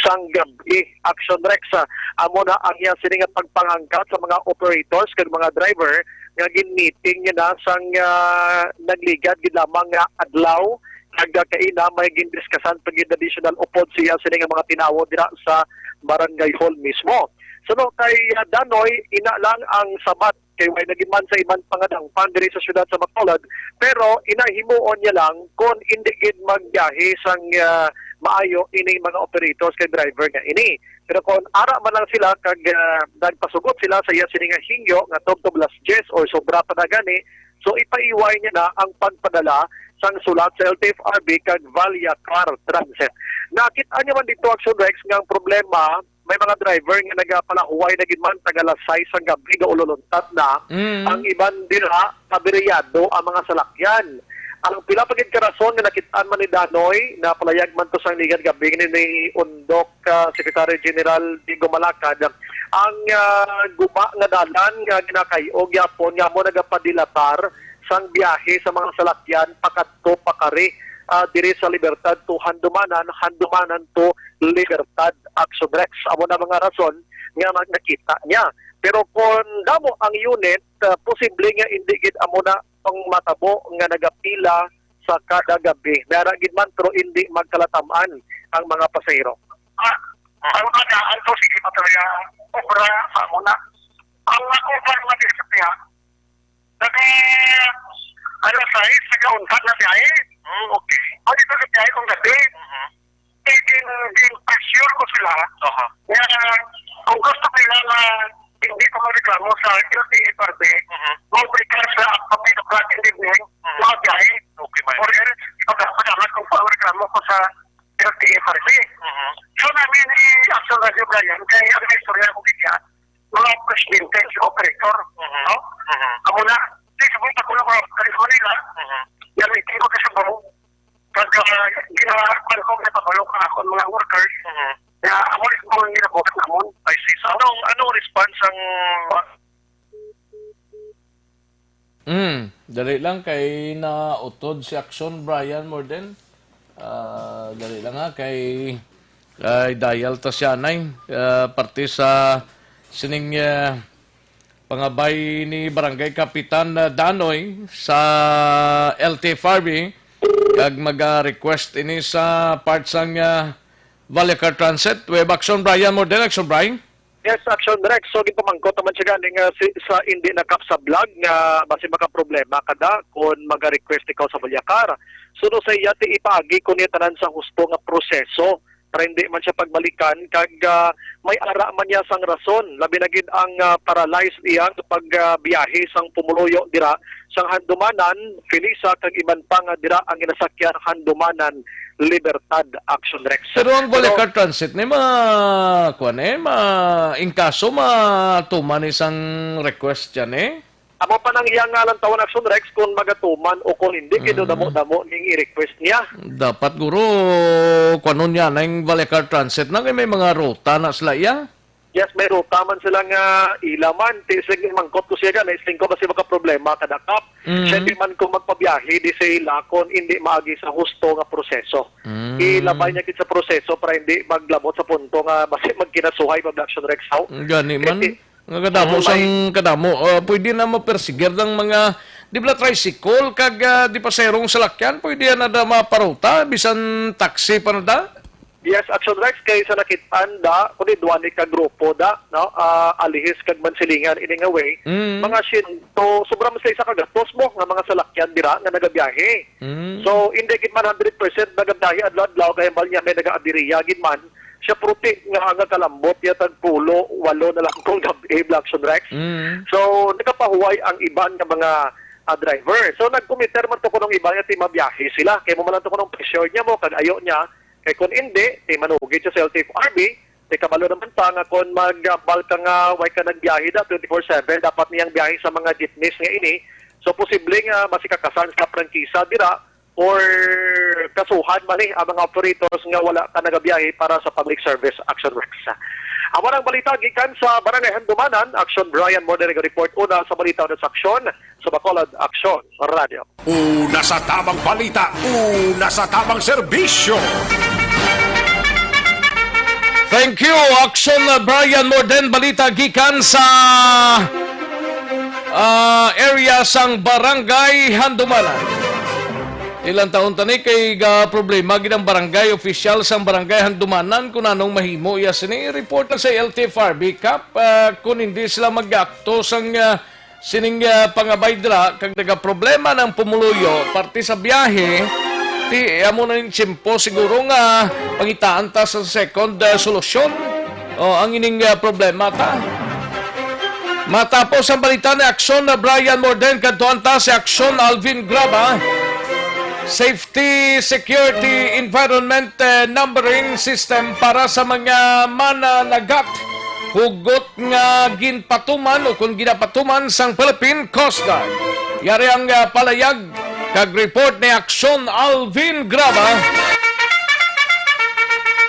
sang gab-i. Action Rex, ah, amo na ang iya sini nga pagpanghangkat sa mga operators kag mga driver nga gin-meeting niya na sang, ah, nagligad gid lamang nga adlaw. Nagkakaina, may gindiskasan pa gid additional upod siya sini nga mga tinawo dira sa barangay hall mismo. Suno kay, ah, Danoy, ina lang ang sabat kay way na gid man sa iban pa nga dangpan diri sa siyudad sa Bacolod, pero ina himuon niya lang kon indi gid magbiyahe sang, ah, maayo ining mga operators kay driver nga ini. Pero kon ara man lang sila kag, ah, nagpasugot sila sa iya sini nga hingyo nga tubtob las diyes or sobra pa na gani, so ipaiway niya na ang pagpadala sang sulat sa L T F R B kag Valyacar Transit. Nakit-an niya man dito, Action Rex, nga ang problema, may mga driver nga nagapalahuway na gid man taga alas sais sang gabi, gaululuntat na. Mm. Ang iban dira, kabiriyado ang mga salakyan. Ang pila pa gid ka rason nga nakit-an man ni Danoy, napalayag man to sang ligad gabi ni, ni Undok, ah, Secretary General Diego Malacad, ang, ah, guba nga dalan nga ginakay-o gyapon nga amo nagapadilatar sang biyahe sa mga salakyan pakadto pakari, ah, diri sa Libertad to Handumanan, Handumanan to Libertad, Action Rex. Amo na mga rason nga nag-, nakita niya. Pero kung damo ang unit, ah, posible nga hindi gid amo na ang matabo nga nagapila sa kada gabi. Nara gid man, pero hindi magkalatam-an ang mga pasahero. Ah, ang kadaan to, sige pa talaga, obra sa amo na. Ang ako pa naman sa kaya, nag-, alas sais, nag-untat na biyahe. Hmm, okay. Pwede ko sa biyahe kung gabi. Mhm. Gin-, gin-assure ko sila Aha. nga kung gusto nila na hindi ko magreklamo sa L T F R B, Mhm. mag-request sa kapit of Latin Living, Mhm. mga biyahe. Okay, man. Or else, ipag-, ipag-angat ko pa ang reklamo ko sa L T F R B. Mhm. So, namin i-action na si Brian, kaya ang istorya ko kaya, mga presidente sa operator, Mhm. no? Mhm. Amo na, di sa mga kuno ko, kalis Manila, Mhm. yan, may tingko sa Cebu, pag, ah, ginawa ko na pabalo ka ako, mga workers, Mhm. na amo rin po ang ginabuhat namon. I see. So, anong, anong response ang Mm, dali lang kay nautod si Action Brian Morden. Ah, dali lang ha, kay, kay dial ta siya, nay. Ah, parte sa sining, ah, pangabay ni Barangay Kapitan, ah, Danoy sa L T F R B, kag mag-request ini sa part sang, ah, Vallecar Transit. We have Action Brian Morden. Action Brian? Yes, Action Rex. So, gipamangkot naman siya gani nga si, sa hindi nakapsablag nga basi makaproblema kada kung maga-request ikaw sa Vallecar. Suno sa iya, ti ipaagi ko niya tanan sa husto nga proseso para hindi man siya pagbalikan kag, ah, may ara man niya sang rason, labi na gid ang, ah, paralyzed iya nga pag, ah, biyahe sang pumuluyo dira sang Handumanan, Felisa, kag iban pa nga dira ang ginasakyan Handumanan, Libertad, Action Rex. Pero ang Pero Vallecar Transit ni ma-, kuwan eh, ma-, in kaso matuman isang request yan eh. Amo pa nang iyang nga lantawon, Action Rex, kung magatuman o kung hindi, kay Mm. damo-damo ning i-request niya. Dapat, guro, kuwanon niya na yung Vallecar Transit na kay may mga ruta na sila iya. Yes, may ruta man sila nga ila man. Ti, sige, mangkot ko siya gani, isling ko basi makaproblema kada kap. Mm. Siya di man kung magpabiyahe di sa ila kung hindi maagi sa husto nga proseso. Mm. Ilabay niya gid sa proseso para hindi maglabot sa punto nga basi magkinasuhay pa, Action Rex, haw? Gani man. Kay ti-, Nga kadamo Mm, sang may kadamo, ah, pwede na mapersigir ng mga, di ba, tricycle kag, ah, di paserong salakyan, pwede na da maparuta, bisan taxi pa na da? Yes, Action Rex, kay sa nakit-an da, kundi duwa ni ka grupo da, no? Ah, Alihis kag Mansilingan, ini nga way. Mm. Mga siyento, sobra man sila isa ka gatos mo nga mga salakyan dira nga nagabiyahe. Mm. So, hindi gid man hundred percent nagabiyahe adlaw-adlaw, kay hambal niya may nagaabiriya gid man. Siya puti nga, nga kalambot, ya tag pulo, walo na lang kung gabi, Action Rex. Mm. So, nagapahuway ang iban nga mga, ah, driver. So, nag-committer man to kunong iba nga ti mabiyahe sila. Kay mo man lang to kunong pressure niya mo, kag ayo niya, kay kun indi, ti manugid siya sa L T F R B, ti kabalo naman ta nga kun maghambal ka nga way ka nagbiyahe da twenty-four seven, dapat niyang biyahe sa mga jeepneys nga ini. So, posible nga masikakasan sa prangkisa dira or kasuhan man ni ang mga operators nga wala ka nagabiyahe para sa public service, Action Rex. Amo ang balita gikan sa Barangay Handumanan, Action Brian Morderega report una sa balita sa Aksyon sa Bacolod Aksyon Radio. Una sa tabang balita, una sa tabang serbisyo. Thank you, Action Brian Morden. Balita gikan sa, ah, area sang Barangay Handumanan. Ilang taon tani kay ga problema gid ang barangay official sang Barangay Handumanan kung anong mahimo iya sini. Report na sa L T F R B Cap, ah, kung hindi sila mag-akto sang, ah, sining, ah, pangabay dira kag nagaproblema ng pumuluyo parte sa biyahe, ti amo na ning tiyempo siguro nga pangitaan ta sa second, ah, solusyon. O, ang ining, ah, problema ta. Matapos ang balita ni Aksyon na Brian Morden, kadtuan ta si Aksyon Alvin Graba. Safety, security, environment, eh, numbering system para sa mga mananagat. Hugot nga ginpatuman o kung ginapatuman sang Philippine Coast Guard. Yari ang, ah, palayag kag report ni Aksyon Alvin Graba.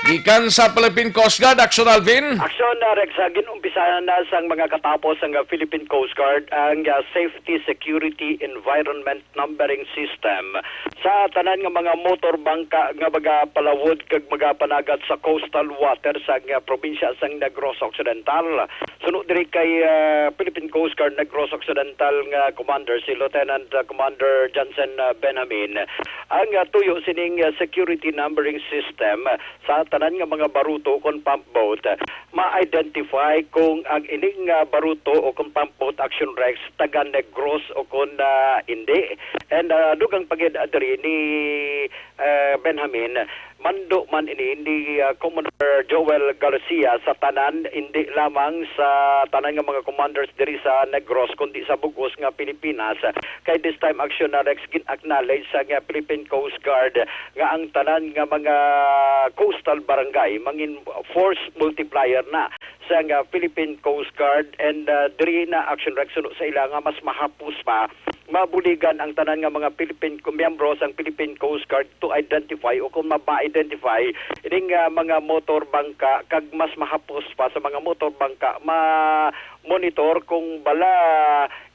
Gikan sa Philippine Coast Guard, Aksyon Alvin. Aksyon, ah, Rex, ah, gin-umpisahan na sang mga katapos sang, ah, Philippine Coast Guard ang, ah, safety, security, environment numbering system sa tanan nga mga motor bangka nga magapalawod kag magapanagat sa coastal water sang, ah, probinsya sang Negros Occidental. Suno diri kay, ah, Philippine Coast Guard Negros Occidental nga commander, si Lieutenant, ah, Commander Johnson, ah, Benjamin, ang, ah, tuyo sining, ah, security numbering system sa tanan nga mga baruto kon pump boat, ma-identify kung ang ining, ah, baruto o kon pump boat, Action Rex, taga Negros o kon, ah, indi. And, ah, dugang pa gid, ah, diri ni, ah, Benjamin, mando man ini ni, ah, Commander Joel Garcia sa tanan, indi lamang sa tanan nga mga commanders diri sa Negros, kundi sa bug-os nga Pilipinas. Kay this time, Action Rex, gin-acknowledge sa nga Philippine Coast Guard nga ang tanan nga mga coastal barangay mangin force multiplier na sa nga Philippine Coast Guard, and, uh, diri na, Action Rex, suno sa ila nga mas mahapos pa mabuligan ang tanan nga mga Philippine, miyembro sang Philippine Coast Guard to identify o kung ma-identify ining, uh, mga motor bangka, kag mas mahapos pa sa mga motor bangka ma-monitor kung bala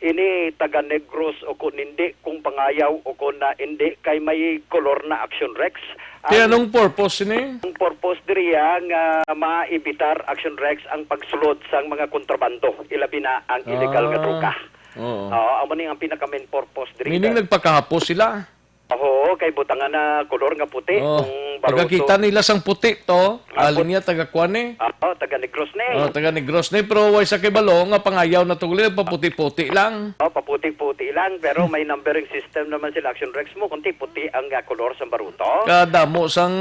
ini taga Negros o kun hindi, kung pangayaw o kun na hindi, kay may kolor na, Action Rex. Kaya Ang anong purpose ini? Ang purpose diri, ah, nga maibitar, Action Rex, ang pagsulod sang mga kontrabando, ilabi na ang illegal nga Ah, droga. Oo. Oo, amo ni ang pinaka main purpose diri. Meaning, nagpakahapos sila? Oo, kay butangan na kolor nga puti, Oh, kung baruto. Pagkakita nila sang puti to, Ah, ah, put- linya taga kuan ni. Ah, oh, taga Negros ni. Oh, taga Negros ni, pero way sa kibalo nga pangayaw na tong linya, paputi-puti lang. Oh, paputi-puti lang, pero may numbering system naman sila, Action Rex, mo, kunti puti ang, ah, kolor sa baruto. Kadamo sang,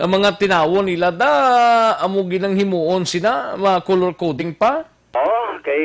ang mga tinawon nila da, amo ginang himuon sina, mga color coding pa. Oh, kay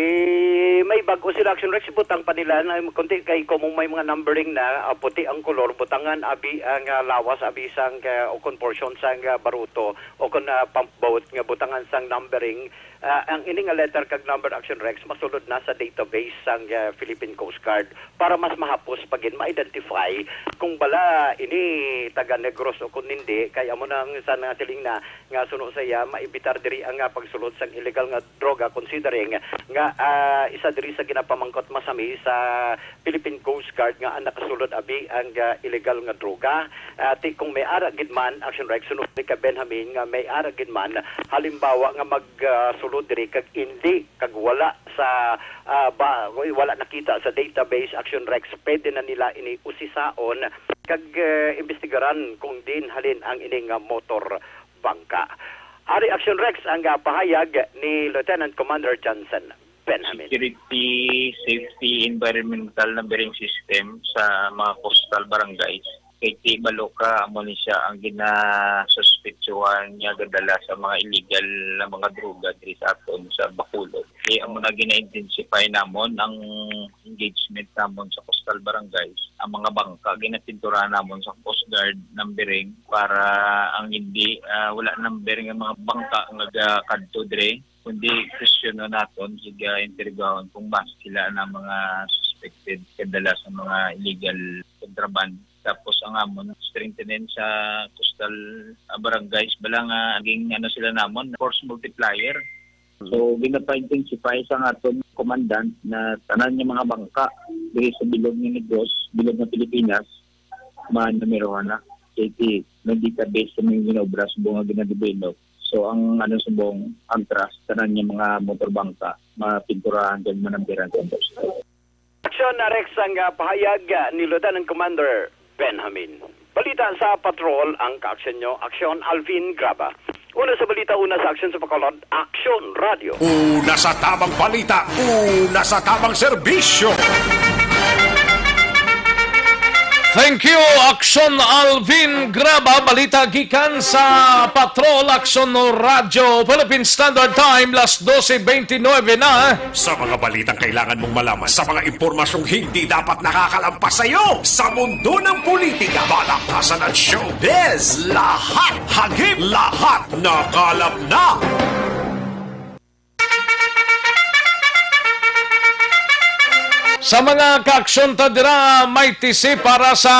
may bag-o sila, Action Rex, butang pa nila na kunti kay kung may mga numbering na, ah, puti ang kolor, butangan abi ang, ah, lawas abi sang, ah, o kon portion sang, ah, baruto o kon, ah, pump boat nga butangan sang numbering, ah, ang ini nga letter kag number, Action Rex, masulod na sa database sang, ah, Philippine Coast Guard para mas mahapos pa gid ma-identify kung bala ini taga Negros o kung hindi, kay amo nang sa nasiling na nga suno sa iya, maibitar diri ang, ah, pagsulod sang illegal nga droga, considering nga, ah, isa diri sa ginapamangkot masami sa Philippine Coast Guard nga ang nakasulod abi ang, ah, illegal nga droga. Ah, ti kung may ara gid man, Action Rex, sunod ni ka Benjamin, nga may ara gid man, halimbawa nga mag, ah, sulod diri kag indi, kag wala sa, ah, ba, wala nakita sa database, Action Rex, pwede na nila ini usisaon kag, eh, imbestigaran kung diin halin ang ini nga motor bangka. Ari, Action Rex, ang, ah, pahayag ni Lieutenant Commander Johnson Benjamin. Security, safety, environmental na bearing system sa mga coastal barangays. Kay ti balo ka, amo ni siya ang ginasuspetsuhan nga gadala sa mga illegal na mga droga diri sa aton sa Bacolod. Kay amo na gina-intensify namon ang engagement namon sa coastal barangays. Ang mga bangka, ginapinturahan namon sa Coast Guard ng bearing para ang hindi, ah, wala ng bearing ang mga bangka nga ga-, kadto dire, kundi kwestiyonon naton, siga interbyuhon kung basi sila na mga suspected kadala sa mga illegal contraband. Tapos ang amon, strengthening sa coastal, ah, barangays, bala nga naging, ano, sila namon, force multiplier. So, ginapa-intensify sa aton commandant na tanan nga mga bangka diri sa bilog nga Negros, bilog nga Pilipinas, manumerohan na. Kay ti, nagdatabase sa mga ginobra subong nga ginadevelop. So, ang, ano, subong, ang trust, tanan nga mga motor bangka, mapinturahan kag manambiran sa imposto. Aksyon, Rex, ang, ah, pahayag, ah, ni Lieutenant Commander Benjamin. Balita sa patrol ang kaaksyon nyo, Aksyon Alvin Graba. Una sa balita, una sa aksyon sa Bacolod, Aksyon Radio. Una sa tabang balita, una sa tabang serbisyo. Thank you, Aksyon Alvin Graba. Balita gikan sa Patrol, Aksyon Radyo Philippine Standard Time, las doce veintinueve na. Sa mga balitang kailangan mong malaman, sa mga impormasyong hindi dapat nakakalampas sa iyo, sa mundo ng politika, balaktasan at showbiz, lahat hagip, lahat nakalap na. Sa mga kaaksyon ta dira, Mighty C para sa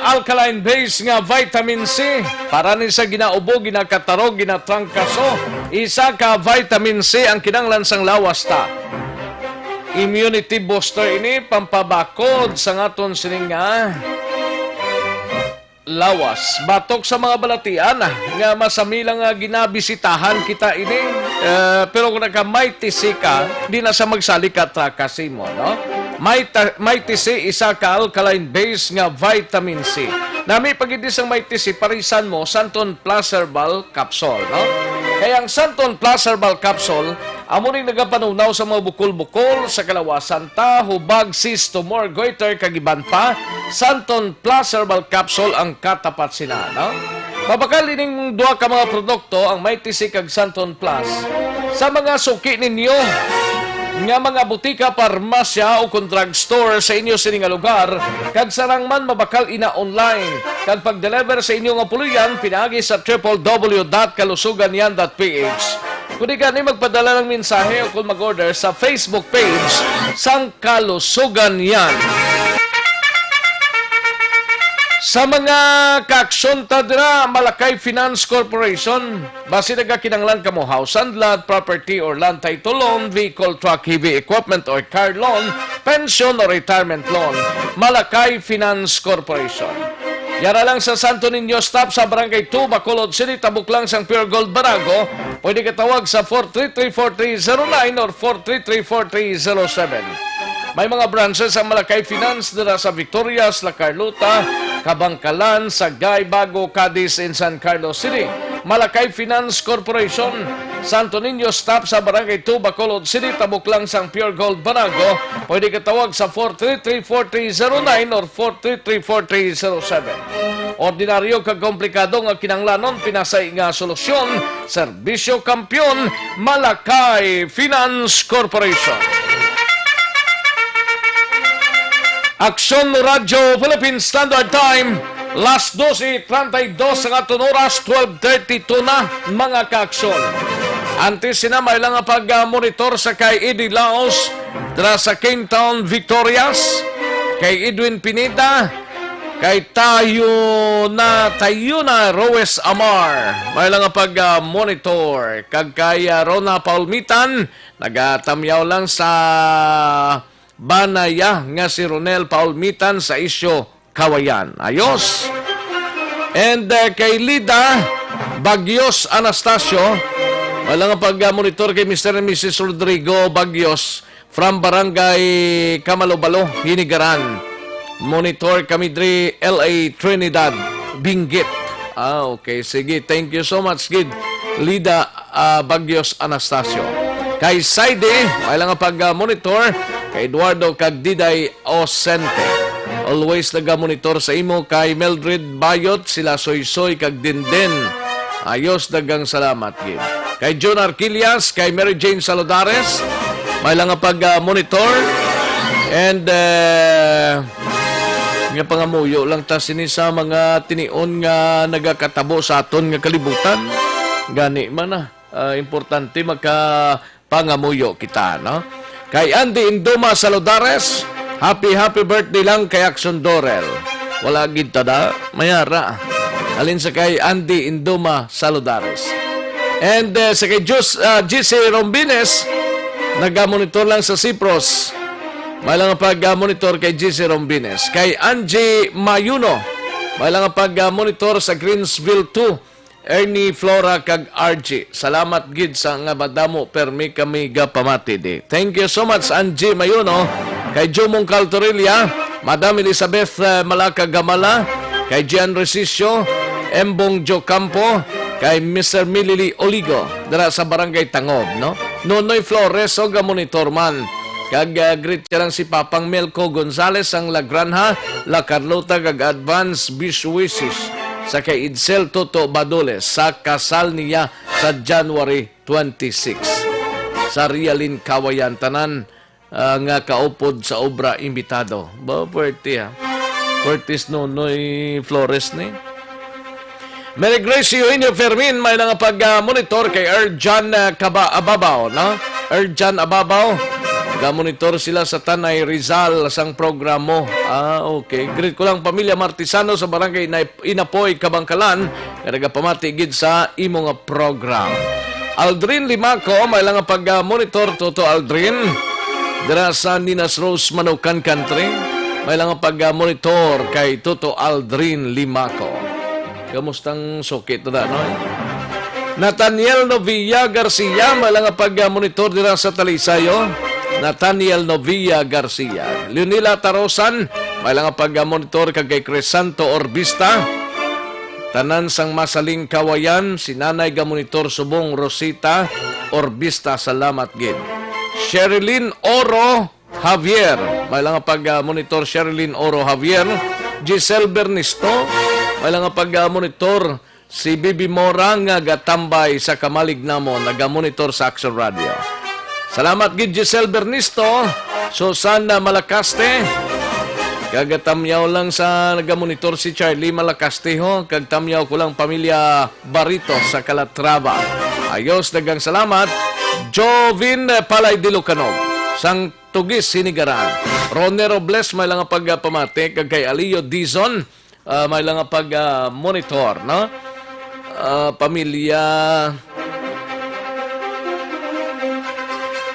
alkaline base nga vitamin C. Para ni sa ginaubo, ginakatarog, ginatrangkaso. Isa ka vitamin C ang kinahanglan sang lawas ta. Immunity booster ini, pampabakod sa aton sining nga lawas. Batok sa mga balatian nga masami lang nga ginabisitahan kita ini, eh, pero kung naka-Mighty C ka, di na sa magsali ka traka sa imo, no? Mighty, Mighty C, isa ka alkaline base nga vitamin C. Nami pagidi sang Mighty C, parisan mo, Santon Plus Herbal Capsule, no? Kaya ang Santon Plus Herbal Capsule, amo ning nagapanunaw sa mga bukol-bukol sa kalawasan ta, hubag, cyst, tumor, goiter, kag iban pa. Santon Plus Herbal Capsule ang katapat sina, no? Mabakal ining duha ka mga produkto, ang Mighty C kag Santon Plus, sa mga suki ninyo nga mga butika, parmasya, o kon drugstore sa inyo sini nga lugar, kag sarang man mabakal ina online, kag pag-deliver sa inyo nga puloy-an pinaagi sa triple W dot kalusugan yan dot P H. Kundi gani, magpadala ng mensahe o kung mag-order sa Facebook page sang Kalusugan Yan. Sa mga kaaksyon ta dira, Malakay Finance Corporation, basi nagakinahanglan kamo house and lot, property or land title loan, vehicle, truck, heavy equipment or car loan, pension or retirement loan, Malakay Finance Corporation. Yara lang sa Santo Niño Stop sa Barangay two, Bacolod City, tabok lang sang Pure Gold Banago. Pwede ka tawag sa four three three four three zero nine or four three three four three zero seven. May mga branches ang Malakay Finance dira sa Victorias, La Carlota, Kabankalan, Sagay, Bago, Cadiz, and San Carlos City. Malakay Finance Corporation, Santo Niño Stop sa Barangay two, Bacolod City, tabok lang sang Pure Gold Banago. Pwede ka tawag sa four three three four three zero nine or four three three four three zero seven. Ordinaryo kag komplikado nga kinahanglanon, pinasay nga solusyon, serbisyo kampiyon, Malakay Finance Corporation. Aksyon Radyo Philippine Standard Time, las doce treinta y dos ang aton oras, twelve thirty-two na, mga kaaksyon. Antes sina, may lang nga pag-monitor sa kay Eddie Laos, dira sa Kingtown, Victorias, kay Edwin Pineda, kay Tayo na, Tayo na, Roes Amar. May lang nga pag-monitor, kag kay, ah, Rona Paulmitan, nagatamyaw lang sa banaya nga si Ronel Paulmitan sa Isyo, Kawayan. Ayos. And, uh, kay Lida Bagyos Anastasio, wala nga pag-monitor kay Mister and Missus Rodrigo Bagyos from Barangay Kamalobalo, Hinigaran. Monitor kami diri, L A Trinidad, Benguet. Ah, okay. Sige, thank you so much, gid. Lida, ah, Bagios Anastasio. Kay Saide, may lang nga pag, ah, monitor. Kay Eduardo kag Diday Osente. Always nagamonitor sa imo. Kay Mildred Bayot, sila Soysoy kag Dinden. Ayos, daghang salamat gid. Kay Jun Arquillas, kay Mary Jane Saludares, may lang nga pag, ah, monitor. And, ah, nga pangamuyo lang ta sini sa mga tinion nga nagakatabo sa aton nga kalibutan. Gani man na, ah, importante makapangamuyo kita, no? Kay Andy Induma Saludares, happy, happy birthday lang kay Action Dorel. Wala gid ta da, mayara. Halin sa kay Andy Induma Saludares. And, eh, sa kay Jus-, ah, G C Rombines, nagamonitor lang sa Sipros. May lang pag-monitor kay G C Rombines. Kay Angie Mayuno, may lang pag-monitor sa Greensville two. Ernie, Flora, kag R G. Salamat gid sa nga madamo permi kami gapamati di. Thank you so much, Angie Mayuno, kay Jumong Caltorilla, Madam Elizabeth, eh, Malaka Gamala, kay Gian Resicio, Embong Jocampo, kay Mister Milili Oligo, dira sa Barangay Tangob, no? Nonoy Flores, o gamonitor man. Kag, ah, greet siya lang si Papang Melco Gonzales sang La Granja, La Carlota, kag advance best wishes sa kay Edsel Toto Badules sa kasal niya sa January twenty-six. Sa Realin Kawayan, tanan, ah, nga kaupod sa obra, imbitado. Ba, puwerte, ha? Puwerte si Nonoy Flores ni. Mary Grace Eugenio Fermin, may nga pag-monitor kay Erjan, ah, Kaba-, Ababaw, no? Erjan Ababaw, ga-monitor sila sa Tanay, Rizal, sang programo. Ah, okay. Greet ko lang pamilya Martisano sa Barangay Inay-, Inapoy, Kabangkalan, nga nagapamati gid sa imo nga program. Aldrin Limaco, may lang nga pag-monitor, Toto Aldrin. Dira sa Ninas Rose, Manukan Country, may lang nga pag-monitor kay Toto Aldrin Limaco. Kamustang sukit na, no? Nathaniel Novia Garcia, may lang nga pag-monitor dira sa Talisay, oh. Nathaniel Novia Garcia. Leonila Tarosan, may lang nga pag-monitor kag kay Crisanto Orbista. Tanan sang Masaling Kawayan, si Nanay gamonitor subong Rosita Orbista, salamat gid. Sherilyn Oro Javier, may lang nga pag-monitor Sherilyn Oro Javier. Giselle Bernisto, may lang nga pag-monitor si Bibi Mora nga gatambay sa kamalig namon, nagamonitor sa Action Radio. Salamat gid, Giselle Bernisto, Susan Malacaste, kag tamyaw lang sa nagamonitor si Charlie Malacaste, ho, kag tamyaw ko lang pamilya Barito sa Calatrava. Ayos, daghang salamat. Jovin Palay Dilucanog, sang Tugis, Sinigaran. Ronnie Robles, may lang nga pagpamati, kag kay Alio Dizon, ah, may lang nga pag, ah, monitor, no? Ah, pamilya,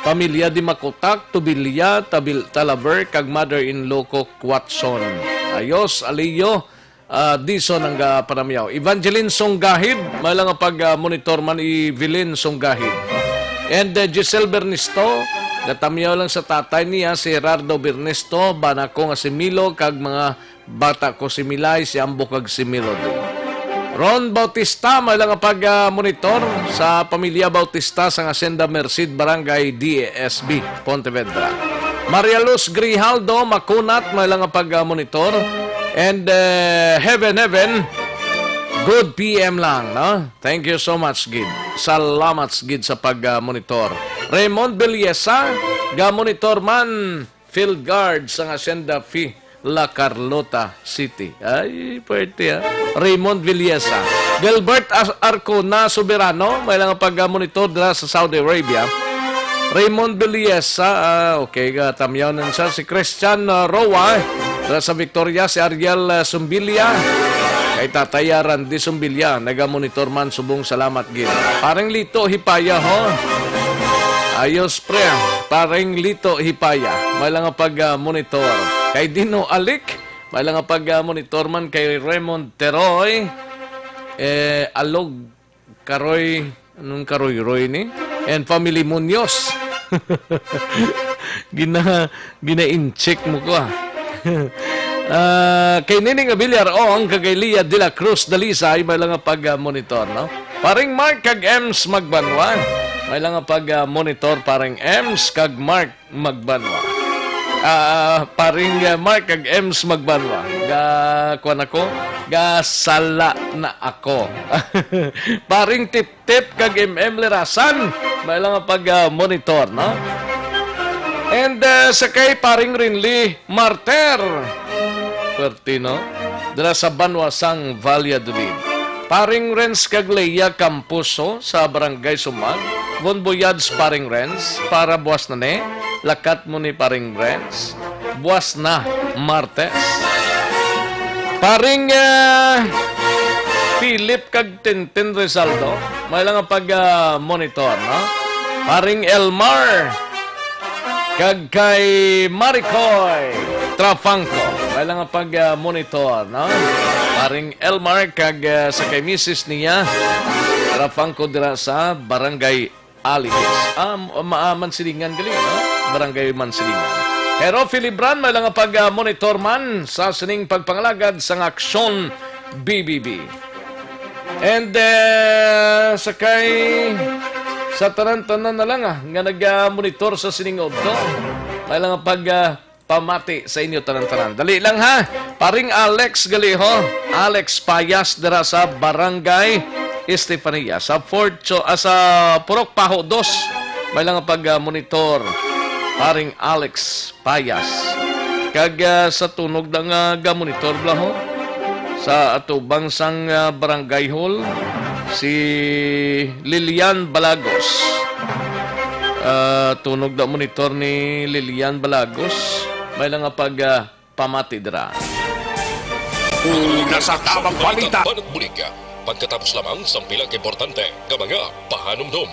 pamilya Di Makutak, Tubilia, Tabil-, Talaver, kag mother-in-law ko, Quatson. Ayos, Alio, ah, Dizon ang, ah, panamyaw. Evangeline Songgahid, may lang nga pag, ah, monitor man, Evelyn Songgahid. And, ah, Giselle Bernisto, natamyaw lang sa tatay niya, si Gerardo Bernisto, bana ko nga si Milo, kag mga bata ko si Milay, si Ambo, kag si Melody. Ron Bautista, may lang nga pag, ah, monitor sa pamilya Bautista sa Hacienda Merced, Barangay D A S B, Pontevedra. Maria Luz Grijaldo Makunat, may lang nga pag, ah, monitor. And, eh, Heaven, Heaven, good P M lang, no? Thank you so much, gid. Salamat, gid, sa pag, ah, monitor. Raymond Belleza, ga-monitor man, field guard sa Hacienda Fee, La Carlota City. Ay, puwerte, ha? Raymond Villesa. Gilbert As-, Arcona Soberano, may lang pag-monitor dira sa Saudi Arabia. Raymond Villesa, ah, okay, ah, tamyaw na siya. Si Christian, ah, Roa, dira sa Victoria. Si Ariel, ah, Sumbilia. Kay Tatay, ah, Randy Sumbilia, naga-monitor man subong, salamat gid. Parang Lito Hipaya, ho. Ayos, pre. Parang Lito Hipaya, may lang nga pag, ah, monitor. Kay Dino Alik, may lang nga pag, ah, monitor man. Kay Raymond Teroy, eh, Alog Karoy, anong Karoy-roy ni? And family Munoz. Gina-, gina-incheck mo ko, ah. Ah, kay Nining Abiliar Ong, kag kay Lia de la Cruz Dalisay, may lang nga pag, ah, monitor, no? Paring Mark kag Ems Magbanwa, may lang nga pag, ah, monitor, paring Ems kag Mark Magbanwa. Ah, paring, ah, Mark kag Ems Magbanwa. Ga, kuwan ako, ga sala na ako. Paring Tip Tip kag M M Lerasan, may lang nga pag, ah, monitor, no? And, ah, sa kay paring Rinli Marter Pertino, dira sa banwa sang Valladolid. Paring Renz kag Leia Campuso sa Barangay Sumag, Von Boyage paring Renz, para buwas na ni, lakat mo ni paring Renz. Buwas na, Martes. Paring, ah, Philip kag Tintin Rizaldo, may lang nga pag, ah, monitor, no? Paring Elmar kag kay Maricoy Trafangco, may lang nga pag, ah, monitor, no? Paring Elmar kag, ah, sa kay misis niya Trafangco dira sa Barangay Alibis. Ah, m-, ma-, ah, Mansilingan gali, no? Barangay Mansilingan. Pero Philip Brand, may lang nga pag, ah, monitor man sa sining pagpangalagad sang Aksyon B B B. And, eh, sa kay, sa tanan-tanan na lang, ah, nga nag, ah, monitor sa sining udto, may lang nga pag, ah, pamati sa inyo tanan-tanan. Dali lang, ha. Paring Alex gali, ho. Alex Payas dira sa Barangay Estefania, sa Fort Cho-, ah, sa Purok Paho dos. May lang pag, ah, monitor. Paring Alex Payas. Kag, ah, sa tunog na nga ga-monitor bala, ho. Sa atubang sang, ah, barangay hall, si Lilian Balagos. Ah, tunog na monitor ni Lilian Balagos. May lang nga pag, ah, pamati dira. Una sa tabang balita. Balita. Pagkatapos lamang sang pila ka importante nga mga pahanumdom.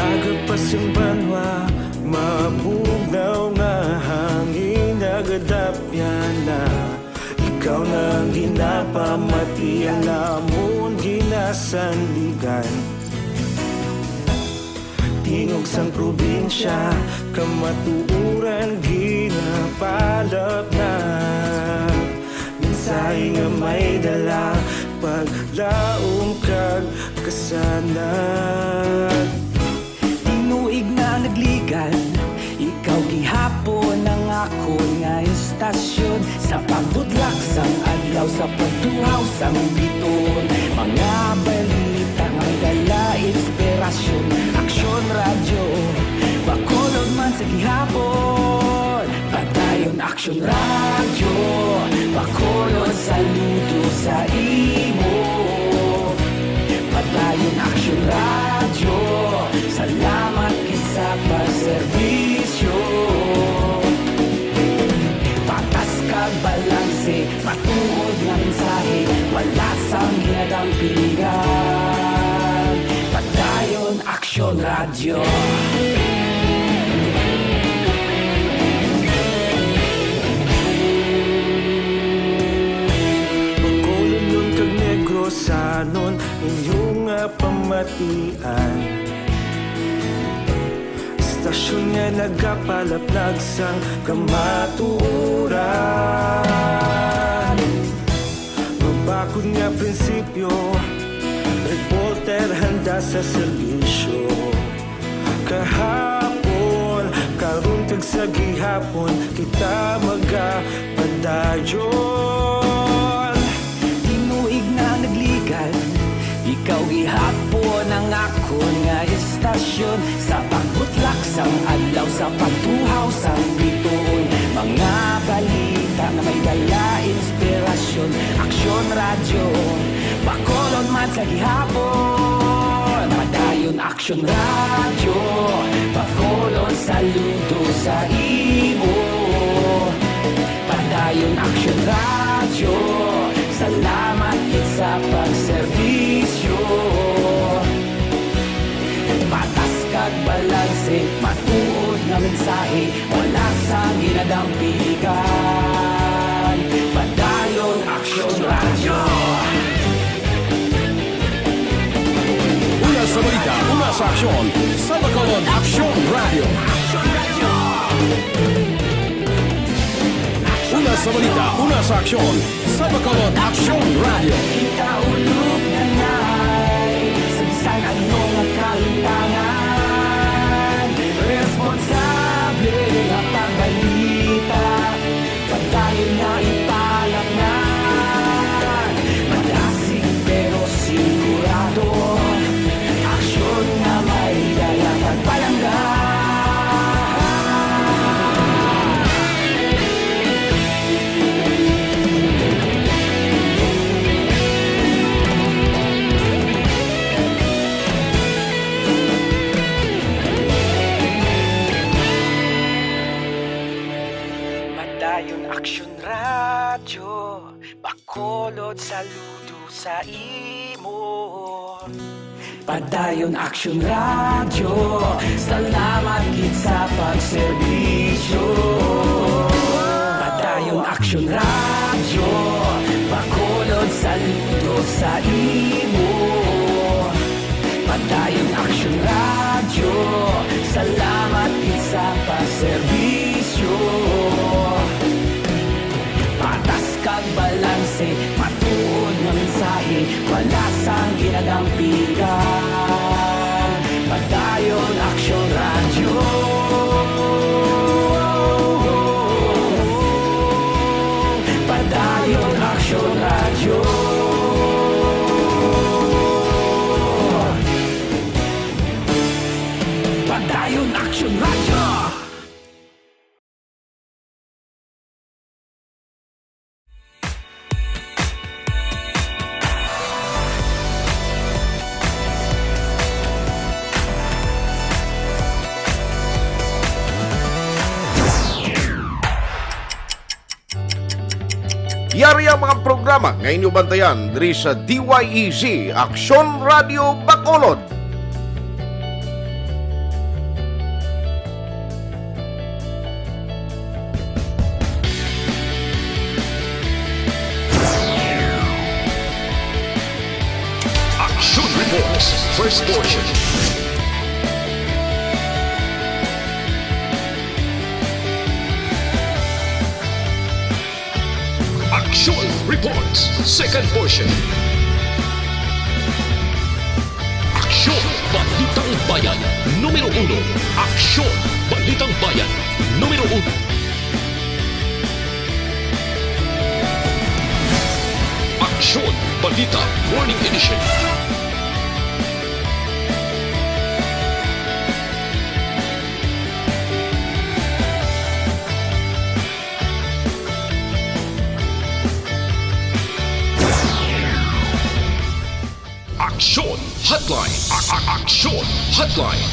Aga pa sing banwa, mabugnaw nga hangin, nagadapyan na. Ikaw na ang ginapamati, ang amon ginasandigan. Tingog sang probinsya, kamatuoran ginapalapnat. Mensahe nga may dala, paglaom kag kasanag. Tinuig na nagligan, ikaw gihapon ang akon nga istasyon. Sa pagbudlak sang adlaw, sa pagtuhaw sang biton, mga balita nga may dala inspirasyon. Aksyon Radyo, Bacolod man sa gihapon. Padayon Aksyon Radyo, Bacolod, saludo sa imo. Padayon Aksyon Radyo, salamat kay Tampigan, Padayon Aksyon Radyo. Bacolodnon kag Negrosanon, inyo nga pamatian. Istasyon nga nagapalaplag sang kamatuoran. Mabakod nga prinsipyo, reporter handa sa serbisyo. Kahapon, karon kag sa gihapon, kita magapadayon. Tinuig na nagligan, ikaw gihapon ang akon nga istasyon. Sa pagbutlak sang adlaw, sa pagtuhaw sang bituon, mga balita nga may dala inspirasyon. Aksyon Radyo, Bacolod man sa gihapon. Padayon Aksyon Radyo, Bacolod saludo sa imo. Padayon Aksyon Radyo, salamat gid sa pagserbisyo. Patas kag balanse, matuod nga mensahe, wala sang ginadampigan. Padayon Aksyon Radyo. Una sa balita, una sa aksyon, sa Bacolod Aksyon Radyo. Una sa balita, una sa aksyon, sa Bacolod Aksyon Radyo. Kita ulog na nay, sa bisan ano nga kalintangan, responsable nga pagbalita, padayon na ipalapnan. Madasig pero sigurado, aksyon nga may dala kag palangga. Padayon Aksyon Radyo, Bacolod saludo sa imo. Padayon Aksyon Radyo, salamat gid sa pagserbisyo. Padayon Aksyon Radyo, Bacolod saludo sa imo. Padayon Aksyon Radyo, salamat gid sa pagserbisyo. Patas kag balanse, matuod nga mensahe, wala sang ginadampigan. Padayon Aksyon Radyo. Padayon Aksyon Radyo. Padayon Aksyon Radyo. Yari ang mga programa nga inyo bantayan diri sa D Y E Z, Aksyon Radio Bacolod. Action Reports, first portion. Action Reports, second portion. Aksyon, Balitang Bayan, numero uno. Aksyon, Balitang Bayan, numero uno. Aksyon, Balita, Morning Edition. Aksyon Hotline. A- a- Aksyon Hotline.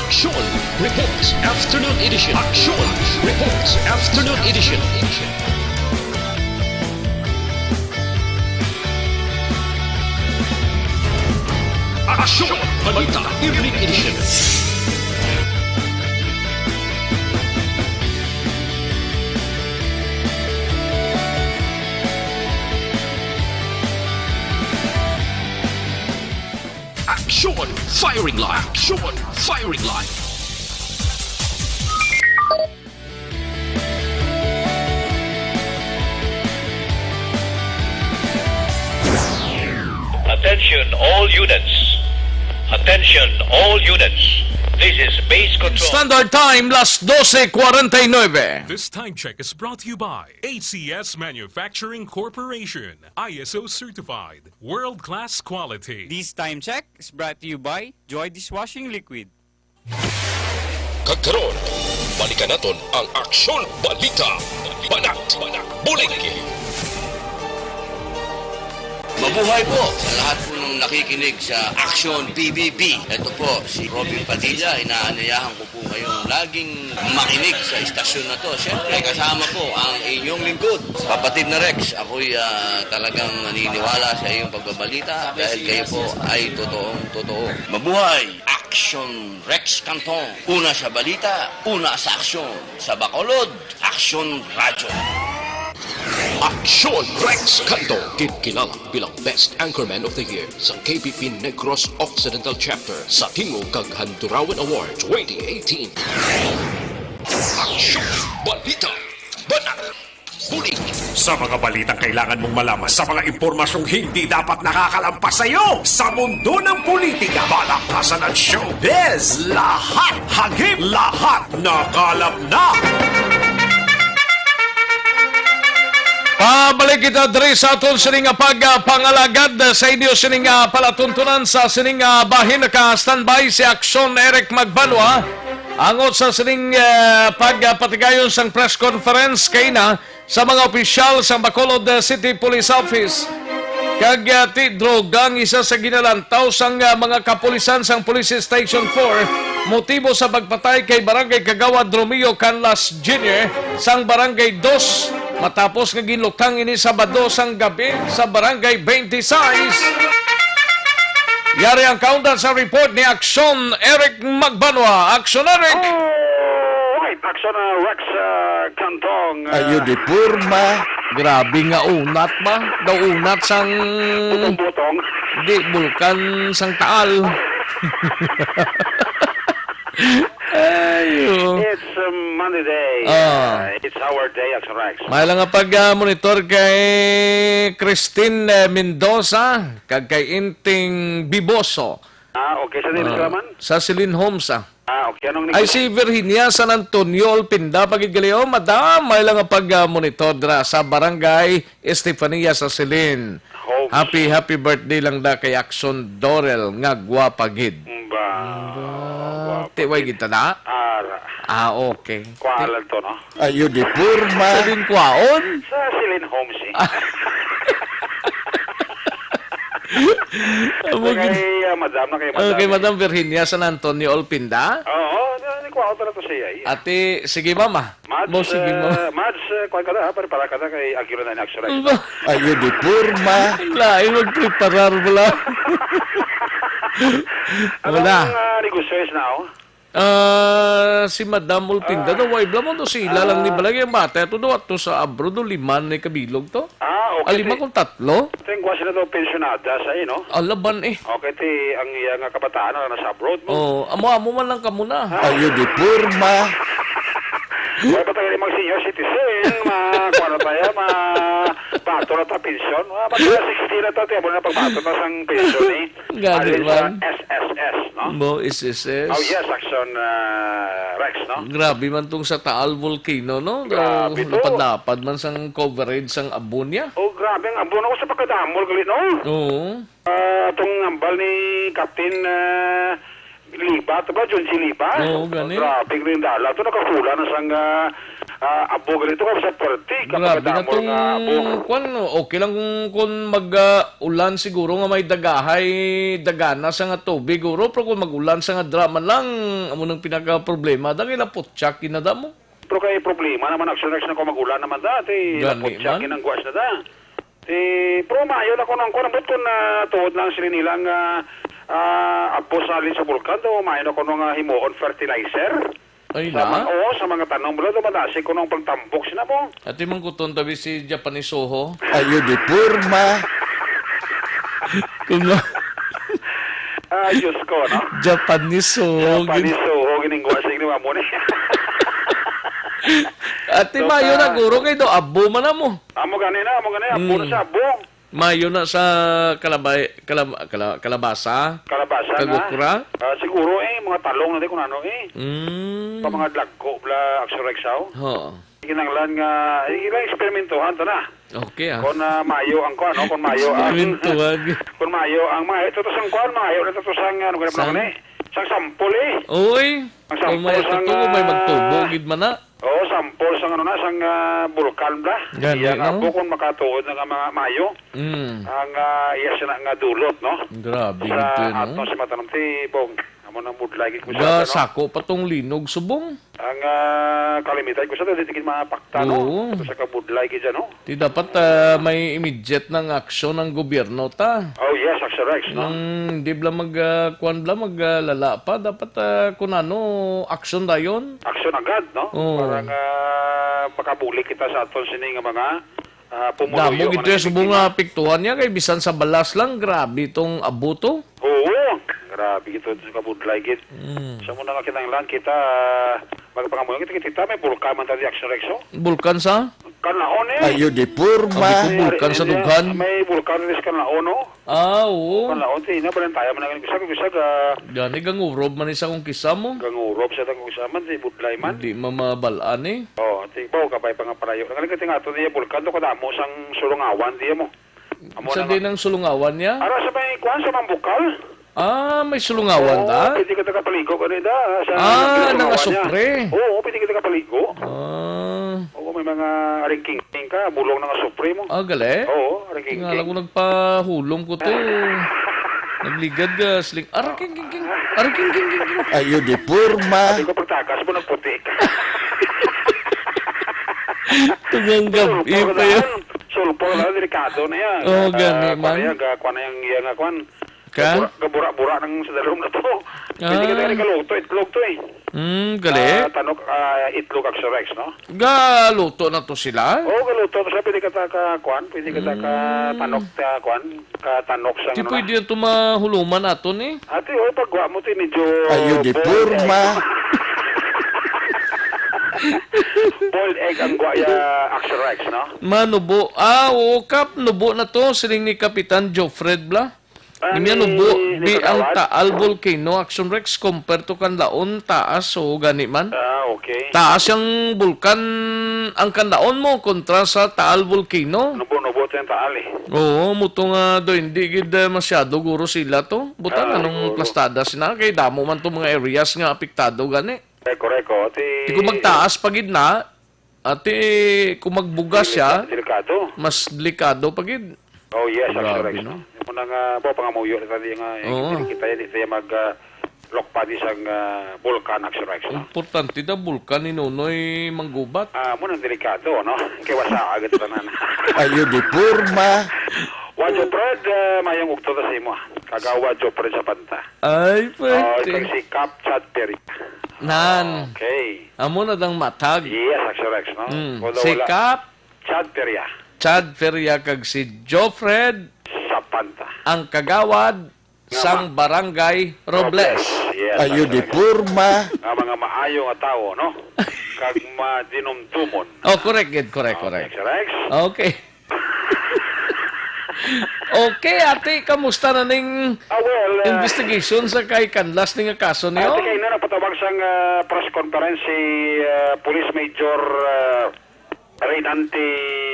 Aksyon Reports Afternoon Edition. Aksyon Reports Afternoon Edition. Aksyon Balita Evening Edition. Aksyon Firing Line. Aksyon Firing Line. Attention all units. Attention all units. This is base control. Standard time, las doce cuarenta y nueve. This time check is brought to you by A C S Manufacturing Corporation, I S O certified, world-class quality. This time check is brought to you by Joy Dishwashing Liquid. Kag karon, balikan naton ang Aksyon Balita. Banat, Bulig. Mabuhay po sa lahat po ng nakikinig sa Aksyon P B B. Ito po si Robin Padilla. Inaanyayahan ko po kayong laging makinig sa istasyon na to. Siyempre, kasama po ang inyong lingkod, kapatid na Rex. Ako'y, ah, talagang naniniwala sa iyong pagbabalita dahil kayo po ay totoong totoo. Mabuhay! Aksyon Rex Cantong. Una sa balita, una sa aksyon. Sa Bacolod, Aksyon Radyo. Aksyon Rex Cantong, kinkilala bilang Best Anchorman of the Year sa K P P Negros Occidental Chapter sa Tingog kag Handurawan Award twenty eighteen. Aksyon Balita, Banat. Bulig. Sa mga balitang kailangan mong malaman, sa mga impormasyong hindi dapat nakakalampas sa iyo, sa mundo ng politika, palakasan at showbiz, lahat hagip, lahat nakalap na. Pabalik kita diri sa aton sining nga pagpangalagad sa inyo sining nga palatuntunan sa sining nga bahin. Naka-standby si Aksyon Eric Magbanwa. Angot sa sining, eh, pagpatigayon sang press conference kay na sa mga opisyal sang Bacolod, uh, City Police Office. Kag, uh, ti droga ang isa sa ginalantaw sang, uh, mga kapulisan sang Police Station four, motibo sa pagpatay kay Barangay Kagawad Romeo Canlas Junior sang Barangay Dos, matapos nga ginlutang ini Sabado sang gabi sa Barangay twenty-six. Yari ang kaundan sa report ni Aksyon Eric Magbanwa. Aksyon, Eric! Alright, Aksyon, uh, Rex, uh, Cantong, uh, Ayo di porma. Grabe nga unat ba? Daw unat sang Butong-butong. Di, bulkan sang Taal. Ayo. It's, um, Monday day. Ah. Uh, it's our day, Aksyon Rex. May lang nga pag, ah, monitor kay Christine, eh, Mendoza kag kay Inting Biboso. Ah, okay. Sa nila sila man? Sa Celine Homes, ah. Ah, okay. Anong Ay, si Virginia San Antonio Olpinda, pagid gali, oh, madam, may lang nga pag, ah, monitor dira sa Barangay Estefania sa Celine. Homes. Happy, happy birthday lang da kay Action Dorel nga gwapa gid. Ba, Ba, gwapa ti, way gid. Gid ta na? Ara. Ah, okay. Kuha lang to, no? Ayo di porma. Sa din kwaon? Sa Celine Homes, eh. Amo Ito gid. Kay, ah, Madam na kay Ah, Madam, kay eh. Madam Virginia San Antonio Olpinda? Oo, na-, nakuha ko talaga siya, eh. Ate, sige, mama. Mads, Mo, sige, mama. Eh, Mads, eh, kuwan ka na, ha? Para, para ka na kay Aguila na in Action Rice. Ba? Ayo di porma. Lain magpreparar mo lang. Wala. Anong, ah, negosyo is now? Ah, si Madam Olpinda, Ah. daw, wife lang mo, to sila lang ni Ah. balay ang bata. Ito daw, ato sa abroad, do, lima ni kabilog to. Ah, okay. Ah, lima Si, kung tatlo? Ito yung kuha sila daw, pensionada sa, eh, no? Alaban, eh. Okay, ti, ang iya nga kabataan na nasa abroad mo. Oh, amo-amo man lang kamo na. Ah. Ayo di porma. Wala pa tayo mag-senior citizen, ma-, kuha na tayo, ma-, bato na ta pensyon. Ah, mag-sixty na ta, ti, amo na pagbato na sang pensyon, eh. Gani Alin sa man. S S S, no? Mo, S S S. Oh, yes, Action, ah, Rex, no? Grabe man tong sa Taal Volcano, no? Grabe to. Lapad-lapad man sang coverage sang abo niya. Oh, grabe ang abo. Ako sa pagkadamol gali, no? Oo. Ah, tong ambal ni Captain, ah, Liba, to ba? John G. Liba? Oo, gani. Grabe ang dala. To nakakula na sang, ah, Ah, abo gali to ka sa puwerte, Grabe na kapagkadamo tong nga abo. kwan, no? Okay lang kung, kung mag, ah, ulan siguro nga may dagahay, dagana sa nga tubig, guro, pero kung mag-ulan sa nga drama lang, amo nang pinaka-problema, dagay na putsak, ginadamo. Pero kay problema naman, Action Rex, na kung mag-ulan naman da, ti Gani naputsak man. Ginang guas na da. Ti, pero maayo na kuno ang kuan, ambot kung, ah, tuod lang sila nilang, ah, ah, abo sa halin sa bulkan, to, maayo na kuno nga himuon fertilizer. Ay Sa na? mga, oo, sa mga tanom, bro, to, madasig kuno ang pagtambok sina mo. Ati man kuton tabi si Japanese Soho. Ayo di porma. Kung nga, Ah, Diyos ko, no? Japanese Soho. Japanese Soho, giningwa sa inyo, amo ni. Ati Total. Mayo na, guro, kay do abo man na mo. Amo gani na, amo gani, abo na Mm. sa abo. Mayo na sa kalabay, kalab-, kala-, kalabasa? Kalabasa na. Kagukra? Ah, siguro eh, mga talong na di kung ano eh. Mm. Pa mga dagko, bla, aksureksaw. Oo. Kinahanglan nga, eh, ilang eksperimentuhan to na. Okay, ah. Kung, ah, mayo ang kuan, no? Kung mayo ang Eksperimentuhan. Kung mayo ang mga, ito to sang kuan, mayo na to to sang, ano, ganun Sang? Ni? Sang sample eh. Uy, Ang kung may sample sang, tutubo, may ah, magtubo, gid man na. Oo, sample sang, ano na, sang, ah, bulkan bla. Gani, Iya nga no? po kung makatuod na nga mga mayo. Mm. Ang, ah, iya sina nga dulot, no? Grabe Sa gid to, no? ato sa matanom, ti, bong, amo nang budlay, gid ko Ga sa, ano? sako pa tong linog subong. Ang, ah, kalimitan ko sa dili gid mapakta, no? Oo. Sa kabudlay gid dyan, no? Di dapat, ah, may immediate nang aksyon ang gobyerno ta. Oh, yes, Action Rex, no? Nang di bla mag, ah, kuwan bla, mag, ah, lala pa, dapat, ah, kung ano, aksyon dayon. Aksyon agad, no? Oo. Para nga makabulig kita sa aton sini nga mga, ah, pumuluyo Damo nga gid subong nagtitinda. Nga apektuhan niya, kay bisan sa balas lang, grabe tong abuto. Oo, grabe gid to sa kabudlay gid. Mm. Sa muna nga kinahanglan kita, magpangamuyo kita, kita may bulkan man tadi, Action Rex, oh. Bulkan sa? Kanlaon eh. Ayo di purma. Abi ko bulkan sa May, dughan. May bulkan rin sa Kanlaon, oh. Ah, oo. Kanlaon, ti, na, balantaya man ang isa, isa, ah, Gani, gangurob man isa kung kisa mo. Gangurob sa tang isa man, si Budlay man. Hindi mamabal-an eh. Oh, ti, baw, kabay pa nga parayo. Ang galing ka tingato niya, bulkan to, kadamo sang sulungawan, di mo. Amo Sa naman. Din ang sulungawan niya? Ara sa may kuwan, sa Mambukal. Ah, may sulungawan Oo, ta? Pwede ka nakapaligo, ano da, sa Ah, sulungawan niya. Nangasupre. Oo, pwede ka nakapaligo. Ah. Oo, may mga aring king-king ka, bulong na nga supre mo. Ah, gali? Oo, aring king-king. Tingala ko nagpahulong ko to. Nagligad ka, sling. Aring king-king-king. Aring king-king-king. Ayo di purma. Sabi ko, pagtakas mo, nagputi ka. Tungang gabi Sulpor pa na yun. Yan. Sulpor na, delikado na yan. Oo, gani, man. Kuwan na yan, ga-, kuwan na yan, iya nga, kuwan. Ka? Gabura-, gabura-bura nang sa dalom na to. Ah. Pwede ka na kaluto, itlog to eh. Mm, gali. Ah, tanok, ah, itlog aksurex, no? Galuto na to sila? Oo, galuto to siya. Pwede ka ta-, ka, kuwan, pwede ka ta-, ka Mm. tanok, ta-, kuwan, ka tanok sa Di ano na. Pwede na to mahuluman ato ni? Ate, oh, pagwa mo to, medyo Ayo, di boiled egg. Purma. Boiled egg ang gwa ya aksurex, no? Manubo. Ah, oo, kap, nubo na to, siling ni Kapitan Jofred Bla. Ah, Niya ni, nubo, ni bi ang Kagawad? Taal Volcano, Action Rex, compare to Kanlaon, taas, o gani man. Ah, okay. Taas yang bulkan, ang Kanlaon mo, kontra sa Taal Volcano. Nubo-nubo to yung Taal, eh. Oo, muto nga do, hindi gid, eh, masyado guro sila to. Butan, Ah, anong siguro. Plastada sina? Kay damo man to mga areas nga apektado gani. Eh, correct, oh. Ti- Di kung magtaas pa gid na, Ati, kung magbugas siya, Delika-, delikado. Mas delikado pa gid. Oh, yes, Grabe, Action Rex, no? No? Yung muna nga, po, pangamuyo na tayo nga, Oo. Hindi kita yan, hindi tayo mag, ah, lokpa di sang, ah, bulkan, Action Rex, no? Importante daw, bulkan ni Nonoy Manggubat. Ah, muna ang delikado, no? Kaya wasa agad tanan. Ayo di purma. Wadyo Fred, ah, mayong ugto ta sa imo, ah. Kagawa Joe Fred sa Panta. Ay, Oh, pwede. Kag si Cap Chad Perry. Nan. Okay. Amo na dang matag. Yes, Action Rex, no? Mm. Wala, Si wala. Kap, Chad Peria. Chad Peria kag si Jofred Sapanta. Ang kagawad Nga sang ma-, Barangay Robles. Robles. Yes, Ayo Action di Rex. Purma. Nga mga maayo nga tawo, no? Kag madinumdumon. Oh, correct, gid, correct, Okay, correct. Action Rex. Okay. Okay, ate, kamusta na ning Ah, well, uh, investigation sa kay Canlas ni nga kaso niyo? Ate, kay na napatawag sang, uh, press conference si, uh, Police Major, uh, Reynante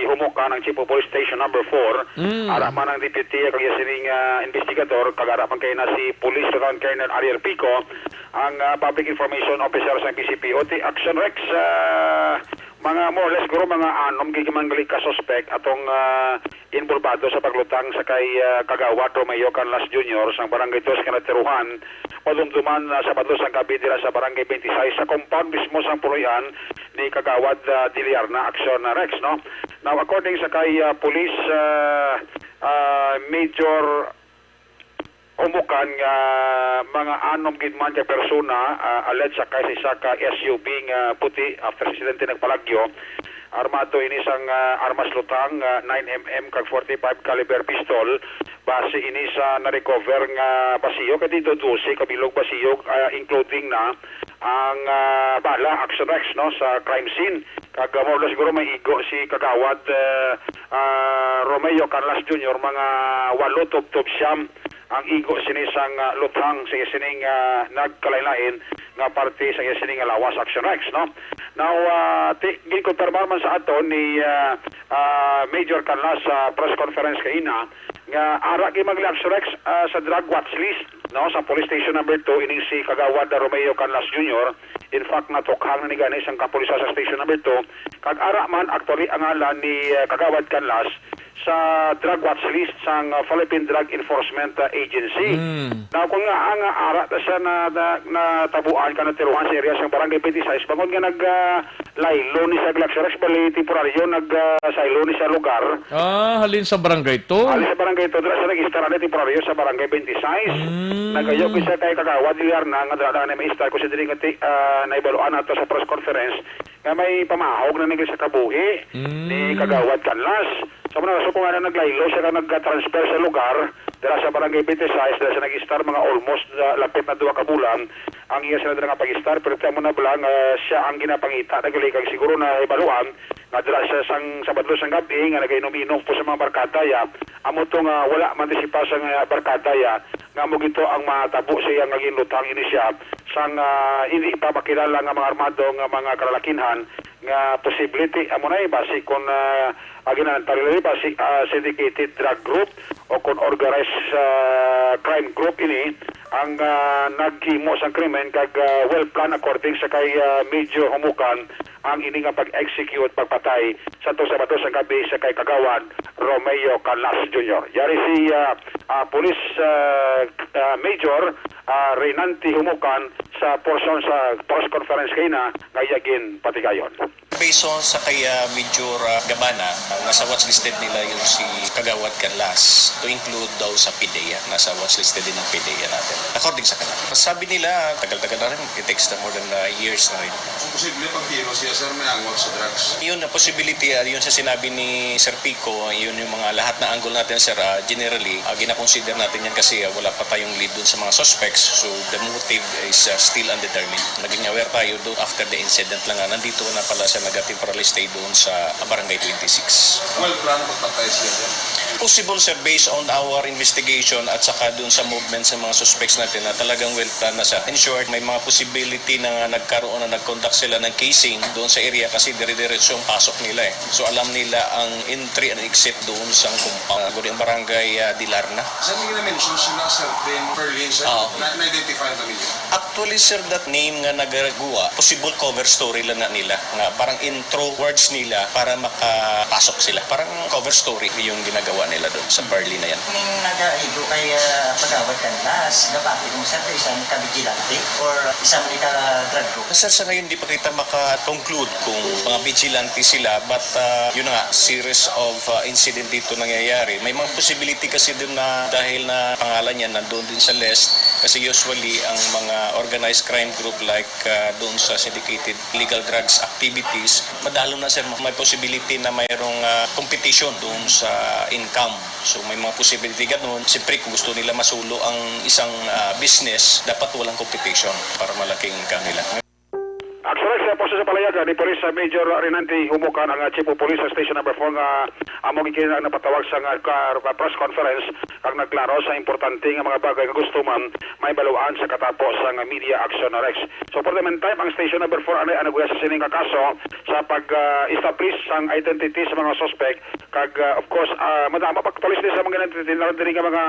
Humuka ng Chief of Police Station Number Four. Mm. Ara man ang deputy, kag sining, uh, investigador, kag ara man kay na si Police Lieutenant Colonel Ariel Pico, ang, uh, public information officer sa P C P. O ti Action Rex, uh, Mga more or less, siguro, mga anom gid man gali ka suspect atong, ah, involbado sa paglutang sa kay, ah, Kagawad Romeo Canlas Junior sang Barangay Dos Kinatiruhan, madumduman, ah, Sabado sang gabi dira sa Barangay twenty-six, sa compound mismo sang puloy-an ni Kagawad, ah, Diliarna Action, ah, Rex, no? Now, according sa kay, ah, Police, ah, ah, Major Humukan nga mga anom gid man ka persona, ah, alleged sakay sa isa ka S U V nga puti after sa insidente nagpalagyo. Armado ini sang, ah, armas lutang, ah, nine M M kag forty-five caliber pistol. Base ini sa na-recover nga basiyo, kay dito dose ka bilog basiyo, ah, including na ang, ah, bala, action Rex, no, sa crime scene. Kag, ah, more or less siguro may igo si Kagawad, ah, ah, Romeo Canlas Junior, mga walo tubtob siyam ang igo sini sang, ah, luthang sa iya sining, ah, nagkalain-lain nga parte sa iya sining nga lawas, action Rex, no? Now, ah, ti-, ginkonfirmar man sa aton ni, ah, ah, Major Canlas sa press conference kaina nga ara kay mag-, action Rex, ah, sa drug watch list, no, sa police station number two, ining si Kagawad Romeo Canlas Junior. In fact, natukhang na ni gani sang kapulisan sa station number two, kag ara man actually ang ngalan ni, ah, Kagawad Canlas sa drug watch list sang, ah, Philippine Drug Enforcement, ah, Agency. Mm. Now, kung nga ang, ah, ara ta siya na, na, natabuan ka natiruhan sa area sang Barangay twenty-six, bangod nga nag, ah, laylo ni sa Glaxerex, bali temporaryo nag, ah, saylo ni sa lugar. Ah, halin sa barangay to? Halin sa barangay to, dira sa nag-istar, halin temporaryo sa Barangay twenty-six. Mm. Nagayo ko siya kay Kagawad Diliarna nga dala na may istar ko siya diri nga ti-, ah, naibaluan nato sa press conference nga may pamahog na nagli sa kabuhi Mm. ni Kagawad Canlas. So, muna, so kung ano, naglaylo siya ka nag-transfer sa lugar, dira sa Barangay twenty-six, dira sa nag-istar mga almost, ah, lapit na duha ka bulan, ang iya sila dira nga pag-istar, pero tamo na bala nga siya ang ginapangita, nagli kag siguro na ibaluan, nga dira siya sang Sabado sang gabi, nga nagainom-inom po sa mga barkada, ya. Amo to nga wala man di si pa sa nga barkada, ya, nga mo gito ang matabo sa iya nga ginlutang ini siya sang, ah, hindi pa makilala nga mga armado nga mga kalalakinhan, nga posible ti amo na, eh, basi kon, ah, agi na ang tarila, eh, basi, ah, syndicated drug group o kon organized, ah, crime group ini ang, ah, naghimo sang krimen kag, ah, well plan according sa kay, ah, Major Humukan ang ini nga pag-execute, pagpatay sa tong Sabado sang gabi sa kay Kagawad Romeo Calas Junior. Yari si, ah, ah, Police, ah, ah, Major, ah, Reynante Humukan sa portion sa press conference kay na nga iya ginpatigayon. Based on sa kay, ah, Major, ah, Gabana, ah, nasa watch listed nila yung si Kagawad Canlas, to include daw sa PDEA. Nasa watch listed din ng PDEA natin. According sa kanila. Sabi nila, tagal-tagal na rin, it takes na more than, ah, years na rin. Kung posible, pag-iwas siya, sir, may angot sa drugs. Yun, na possibility, ah, yun sa sinabi ni Sir Pico, yun yung mga lahat na angle natin, sir, ah, generally, ah, ginakonsider natin yan kasi, ah, wala pa tayong lead dun sa mga suspects. So, the motive is, ah, still undetermined. Naging aware tayo doon after the incident lang, ah, nandito na pala siya nag-temporarily stay doon sa, ah, Barangay twenty-six. Well plan pagpatay siya, sir? Possible, sir, based on our investigation at saka doon sa movement sa mga suspects natin na talagang well plan na siya. In short, may mga possibility na nga nagkaroon na nag-conduct sila ng casing doon sa area kasi dire-diretso ang pasok nila eh. So alam nila ang entry and exit doon sa compound. Guli ang barangay, ah, Dilarna. Sir, may na-mention sila, certain Perlin, sir. Oo. Na, na-identify na ninyo? Actually, sir, that name nga nagagawa, possible cover story lang na nila. Nga parang intro words nila para makapasok sila. Parang cover story yung ginagawa nila doon sa Perlin na yan. Ning nagaigo kay, ah, Kagawad Canlas, nabati mo, sir, kay isa ni ka vigilante or isa ni ka drug group? Sir, sa ngayon, di pa kita maka-conclude kung mga vigilante sila, but, ah, yun na nga, series of, ah, incident dito nangyayari. May mga possibility kasi dun na dahil na pangalan niya nandun din sa list, kasi usually ang mga organized crime group like, ah, doon sa syndicated illegal drugs activities, madalo na, sir, may possibility na mayroong, ah, competition doon sa income. So may mga possibility ganun. Siyempre, kung gusto nila masulo ang isang, ah, business, dapat walang competition para malaking income nila. Actually, sa puso sa palayagan ni Police Major Renante Humukan, ang, ah, Chief of Police sa Station Number four, nga amo gid ang napatawag sa nga ka-, press conference, ang nagklaro sa importante nga mga bagay nga gusto man maibaluan sa katapos sa nga media action, Rex. So, for the meantime, ang Station Number four anay anaguya sa sining nga kaso sa pag, ah, establish sang identity sa mga suspect. Kag, ah, of course, ah, madama pag police din sa mga identity na diri nga mga,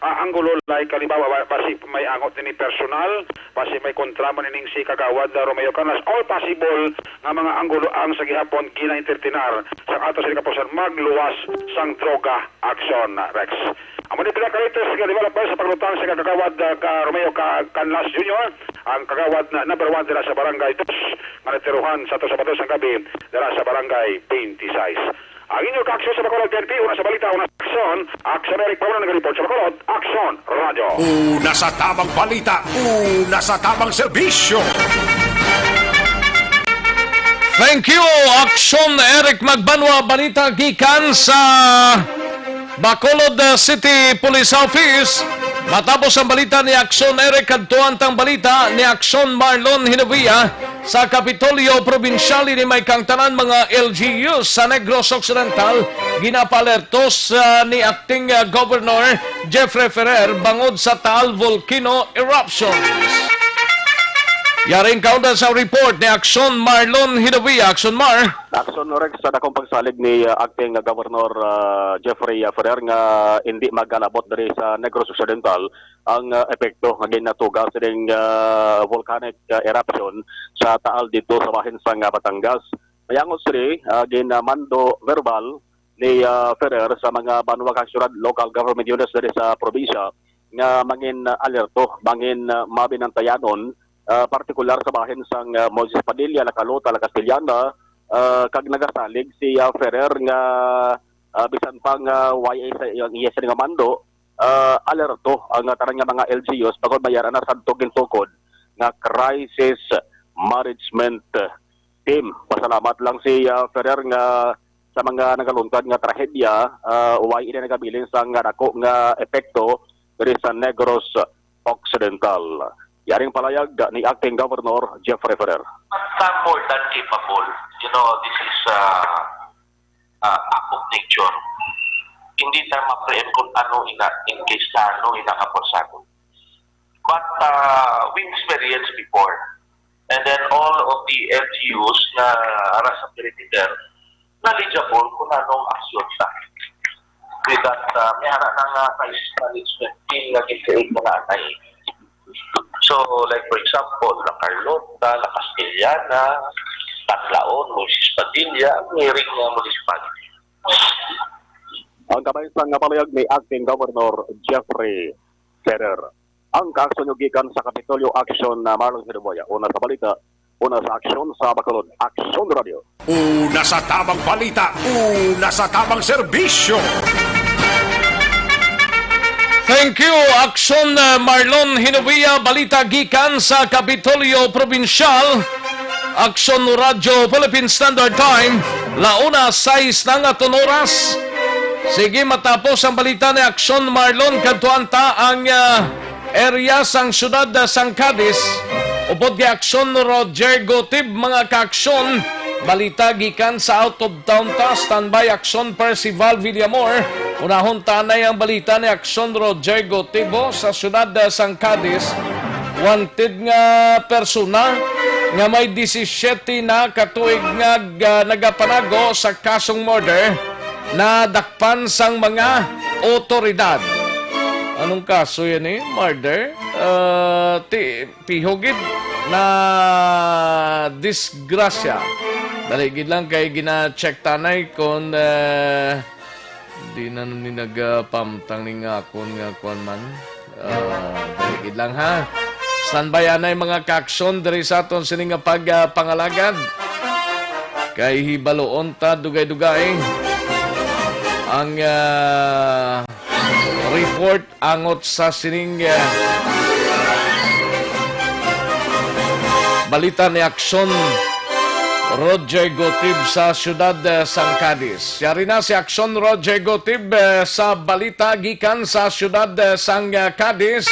ah, anggulo, like, halimbawa, ba-, basi may angot ni personal, basi may kontra man ining si Kagawad, ah, Romeo Canas. possible nga mga anggulo ang sa gihapon ginaentertenar sa ato sa kapusan magluwas sang droga action, Rex. Amo ni pila ka latest nga development sa paglutas sa kagawad, ah, ka Romeo Ca-, Canlas Junior, ang kagawad na number one dira sa Barangay Dos, nga natiruhan sa ato Sabado sang gabi dira sa Barangay twenty-six. Ang inyo kaaksyon sa Bacolod P N P, una sa balita, una sa aksyon. Aksyon Eric Paula naga-report sa Bacolod, Aksyon Radio. Una sa tamang balita, una sa tamang serbisyo. Thank you, Aksyon Eric Magbanwa. Balita gikan sa Bacolod, uh, City Police Office. Matapos ang balita ni Aksyon Eric, kadtuan tang balita ni Aksyon Marlon Hinovia. Sa Kapitolyo Probinsyal, ini may kang tanan mga L G Us sa Negros Occidental, ginapaalerto sa ni Acting, uh, Governor Jeffrey Ferrer bangod sa Taal Volcano Eruptions. Yaring kaunda sa report ni Aksyon Marlon Hinovia. Aksyon Mar. Aksyon Rex, sa dakong pagsalig ni, uh, Acting Governor, uh, Jeffrey, uh, Ferrer nga hindi magalabot diri sa Negros Occidental ang, ah, epekto nga ginatuga sining, ah, volcanic, ah, eruption sa Taal didto sa bahin sang, ah, Batangas. Mayangos sini, ah, ginamando verbal ni, ah, Ferrer sa mga banwa kag syudad, local government units diri sa probinsya nga mangin, ah, alerto, mangin, ah, mabinantayanon, ah, partikular sa bahin sang, ah, Moises Padilla, La Calota, La Castellana, ah, kag nagasalig si, ah, Ferrer nga, ah, bisan pa nga Y A sa iyang, iya sini nga mando, ah, alerto ang, ah, tanan nga mga L G Us bangod may ara na sadto gintukod nga crisis management team. Pasalamat lang si, ah, Ferrer nga sa mga nagaluntad nga trahedya, ah, way ini nagabilin sang dako nga epekto diri sa Negros Occidental. Yaring palayag ni Acting Governor Jeffrey Ferrer. But I'm more than capable. You know, this is, uh, uh, act of nature. Hindi ta ma-preempt kung ano ina, in case na ano ina kaporsagon. But, uh, we experienced before. And then all of the L G Us na ara sa perimeter, knowledgeable kung anong aksyon ta. With that, uh, may ara na nga crisis management team nga gin-create na nga anay. So, like, for example, La Carlota, La Castellana, Tatlaon, Moises Padilla, ang ngiring nga municipality. Ang kamay sang nga palayag ni Acting Governor Jeffrey Ferrer. Ang kaaksyon nyo gikan sa Kapitolyo Action na Marlon Hinuboya. Una sa balita, una sa aksyon sa Bacolod, Aksyon Radio. Una sa tamang balita, una sa tamang serbisyo. Thank you, Aksyon, uh, Marlon Hinovia. Balita gikan sa Kapitolyo Probinsyal. Aksyon Radyo Philippine Standard Time, launa sais na nga aton oras. Sige, matapos ang balita ni Aksyon Marlon, kadtuan ta ang, uh, area sang siyudad, uh, sang Cadiz. Upod kay Aksyon Roger Gotib, mga kaaksyon. Balita gikan sa out of town ta. Standby, Aksyon Percival Villamor. Unahon ta anay ang balita ni Aksyon Roger Gotib, oh, sa siyudad, uh, sang Cadiz. Wanted nga persona nga may disisiete na ka tuig nga, uh, nagapanago sa kasong murder nadakpan sang mga otoridad. Anong kaso yan, eh? Murder? Uh, ti-, piho gid na disgrasya. Dali gid lang kay gina-check ta anay kung, eh, di na ni nagapamtang ni nga akon nga kuwan man. Ah, dali gid lang, ha. Standby anay, mga kaaksyon, diri sa aton sini nga pag, ah, pangalagad. Kay hibaluon ta dugay-dugay ang, ah, report angot sa sining, eh, balita ni Aksyon Roger Gotib sa siyudad, eh, sang Cadiz. Yari na si Aksyon Roger Gotib, eh, sa balita gikan sa siyudad, eh, sang, eh, Cadiz.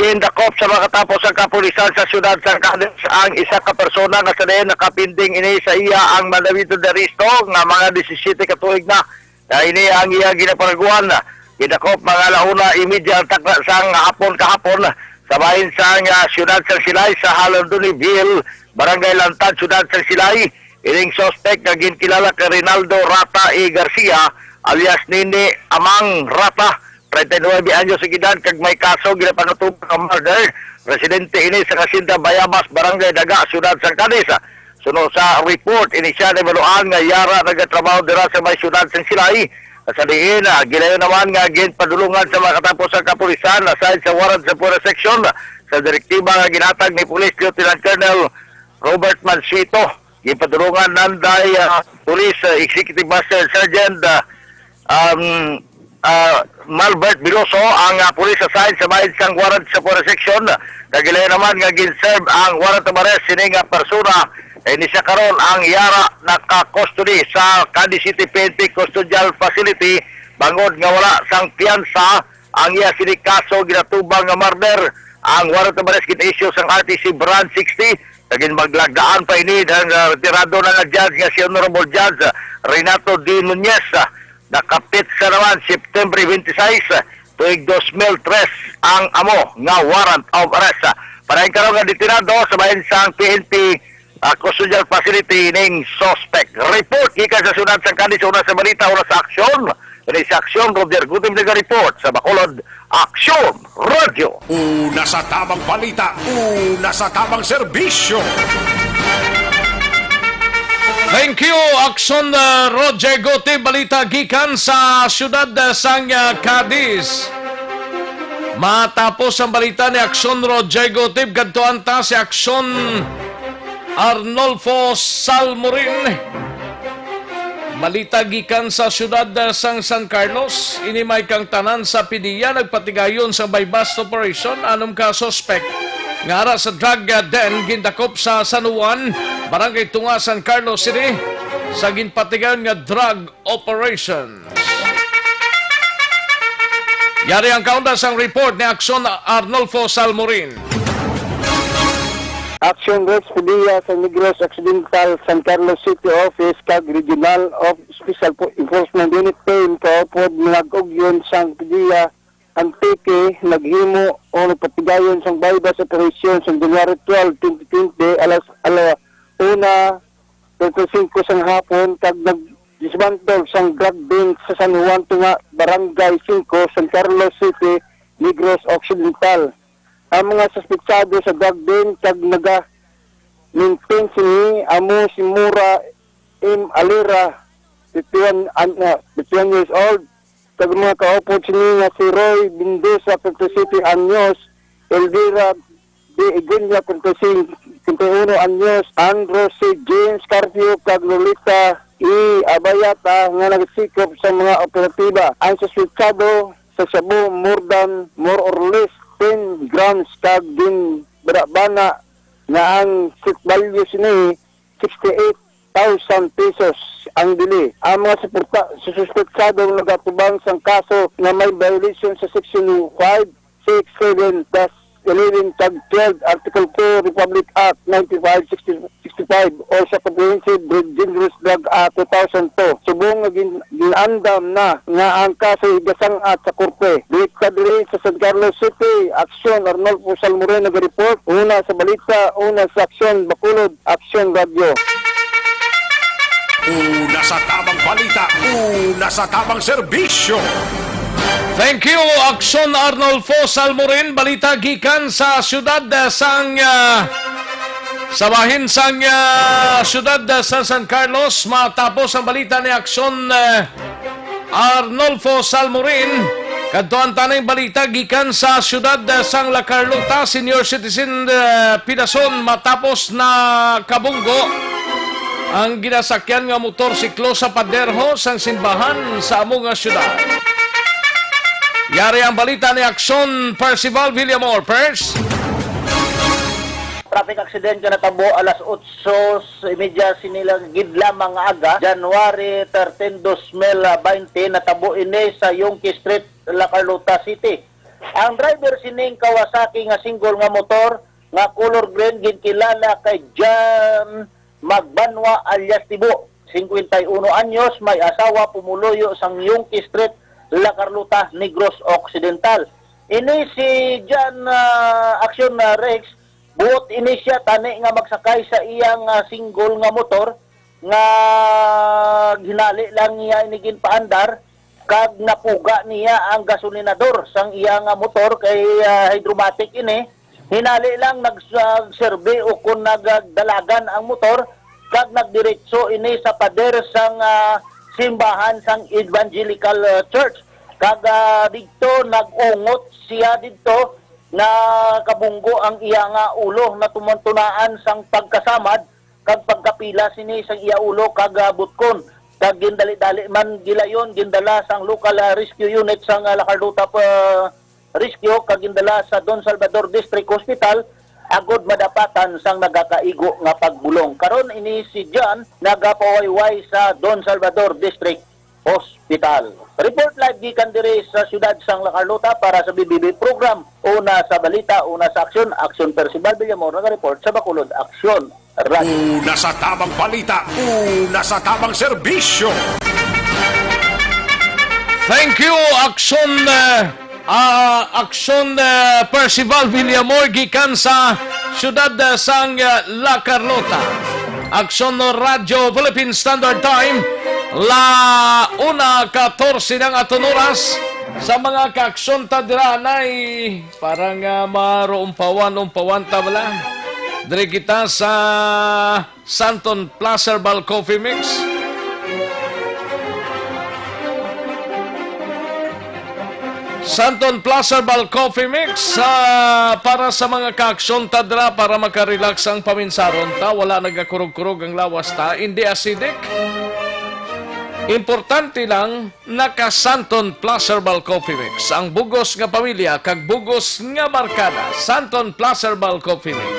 Gindakop sa makatapos ang kapulisan sa siyudad sang Cadiz ang isa ka persona nga sa diin nakapinding ini sa iya ang mandamiento de arresto nga mga disisiete ka tuig na. Kay ini ang iya ginaparaguan. Gidakop mga alauna y media ang takna sang hapon kahapon sa bahin sang, ah, siyudad sang Silay sa Halondoniville, Barangay Lantad, siyudad sang Silay. Ining suspect nga ginkilala kay Rinaldo Rata A. Garcia alias Nini Amang Rata, treinta y nueve anyos ang edad kag may kaso ginapangatuban nga murder. Residente ini sa Hacienda Bayabas, Barangay Daga, Siyudad sang Cadiz. Suno sa report, ini siya nahibaluan nga yara nagatrabaho dira sa may siyudad sang Silay. Sa diin, ah, gilayon naman nga ginpadulungan sa makatapos ang kapulisan, aside sa warrant sa Pura Section, sa direktiba nga ginhatag ni Police Lieutenant Colonel Robert Mansueto. Ginpadulungan nanday, ah, Police, ah, Executive Master Sergeant, ah, um, ah, Malbert Veloso ang, ah, police assigned sa bahin sang warrant sa Pura Section. Kag ilayo naman nga gin-serve ang warrant of arrest sini nga persona. Ini siya karon ang yara naka-custody sa Cadiz City P N P Custodial Facility bangod nga wala sang piyansa ang iya sini kaso ginatubang nga murder. Ang warrant of arrest gin-issue sang R T C Branch sixty. Naging maglagdaan pa ini ang, ah, retirado na nga judge nga si Honorable Judge, ah, Renato D. Nunez. Ah, nakapit sa naman September twenty-six, ah, tuig dos mil tres ang amo nga warrant of arrest. Ah, para karon nga detenado sa bahin sang P N P, ah, custodial facility ning suspect. Report gikan sa siyudad sang Cadiz, una sa balita, una sa aksyon. Ini sa aksyon, Roger Gutim nag-report sa Bacolod Aksyon Radio. Una sa tabang balita, una sa tabang serbisyo. Thank you, Aksyon, uh, Roger Gote. Balita gikan sa siyudad, uh, sang, uh, Cadiz. Matapos ang balita ni Aksyon Roger Gote, gadtuan ta si Aksyon Arnolfo Salmorin. Balita gikan sa siyudad, ah, sang San Carlos. Ini may kang tanan sa P D E A nagpatigayon sa buy-bust operation anom ka suspect nga ara sa drug, ah, den gindakop sa San Juan, Barangay Tunga, San Carlos City, sa ginpatigayon nga drug operation. Yari ang kaunda sang report ni Aksyon Arnolfo Salmorin. Action Rex Padilla sa Negros Occidental, San Carlos City Office kag Regional of Special Po-, Enforcement Unit team kaupod mga ug-yon sang Padilla, Antique, naghimo o nagpatigayon sang buy-bust operation sa January twelve, twenty twenty, alas, ala una treinta y cinco sang hapon kag nag-dismantle sang drug den sa San Juan Tunga, Barangay Cinco, San Carlos City, Negros Occidental. Ang mga suspetsado sa drug den kag naga-maintain sini amo si Mura M. Alera, fifty-one an-, ah, fifty-one years old, kag mga kaupod sini nga si Roy Mendoza, fifty-seven anyos, Elvira B. Igunya, treinta y cinco, treinta y uno anyos, Andrew C. James Carpio, kag Lolita E. Abayata nga nagasikop sa mga operatiba. Ang suspetsado sa shabu, more than, more or less, ten grams, kag ginbanabana nga ang street value sini sixty-eight thousand pesos ang bili. Ang mga suporta-, suspetsado nagatubang sang kaso nga may violation sa Section five six seven dash eleven kag twelve, Article two, Republic Act ninety-five sixty-five, o sa Comprehensive Dangerous Drug Act two thousand two. Subong nga gin-, gin-andam na nga ang kaso igasang-at sa korte. Direkta diri sa San Carlos City, Aksyon Arnolfo Salmorin nagareport. Una sa balita, una sa aksyon, Bacolod, Aksyon Radyo. Una sa tabang balita, una sa tabang serbisyo. Thank you, Aksyon Arnolfo Salmorin. Balita gikan sa siyudad, eh, sang, ah, sa bahin sang, ah, siyudad, eh, sa San Carlos. Matapos ang balita ni Aksyon, eh, Arnolfo Salmorin. Kadtuan ta ning balita gikan sa siyudad, eh, sang La Carlota. Senior citizen, eh, Pidason matapos na kabunggo ang ginasakyan nga motorsiklo sa paderho sang simbahan sa amo nga siyudad. Yari ang balita ni Aksyon Percival Villamor. Pers. Traffic accident nga natabo alas otso y media sini lang gid lamang nga aga, January thirteen, dos mil baynte, natabo ini sa Yungque Street, La Carlota City. Ang driver sining Kawasaki nga single nga motor nga color green ginkilala kay John Magbanwa alias Tibo, singkwenta y uno anyos, may asawa, pumuluyo sang Yungque Street, La Carlota, Negros Occidental. Ini si John, ah, Aksyon, ah, Rex, buot ini siya tani nga magsakay sa iyang, ah, single nga motor nga ginhali lang niya ini ginpaandar. kag napuga niya ang gasolinador sang iya nga motor kay, ah, hydromatic ini. Hinali lang nagserbi o kon nagdalagan ang motor kag nagdiretso ini sa pader sang, ah, simbahan sang Evangelical, ah, Church. Kag, ah, didto nag-ungot siya didto nga kabunggo ang iya nga ulo, natumantunaan sang pagkasamad kag pagkapila sini sa iya ulo kag, ah, butkon, kag gindali-dali man gilayon, gindala sang local, ah, rescue unit sang, ah, La Carlota, ah, Rescue kag gindala sa Don Salvador District Hospital agod madapatan sang nagakaigo nga pagbulong. Karon ini si John nagapawayway sa Don Salvador District Hospital. Report live gikan diri sa siyudad sang La Carlota para sa B B B program, Una sa Balita, Una sa Aksyon. Aksyon, Percival Villamor, nagareport sa Bacolod Aksyon. Radyo. Una sa tamang balita, una sa tamang serbisyo. Thank you, Aksyon, eh, ah, Aksyon, eh, Percival Villamor gikan sa siyudad, eh, sang, eh, La Carlota. Aksyon Radyo Philippine Standard Time, la una katorse na nga aton oras. Sa mga kaaksyon ta dira, nay, parang, ah, maruumpawan-umpawan ta bala. Diri kita sa Santon Plus Herbal Coffee Mix. Santon Plus Herbal Coffee Mix, ah, para sa mga kaaksyon ta dira, para makarelax ang paminsaron ta, wala nagakurog-kurog ang lawas ta, hindi acidic. Importante lang, naka Santon Plus Herbal Coffee Mix ang bugos nga pamilya kag bugos nga barkada. Santon Plus Herbal Coffee Mix.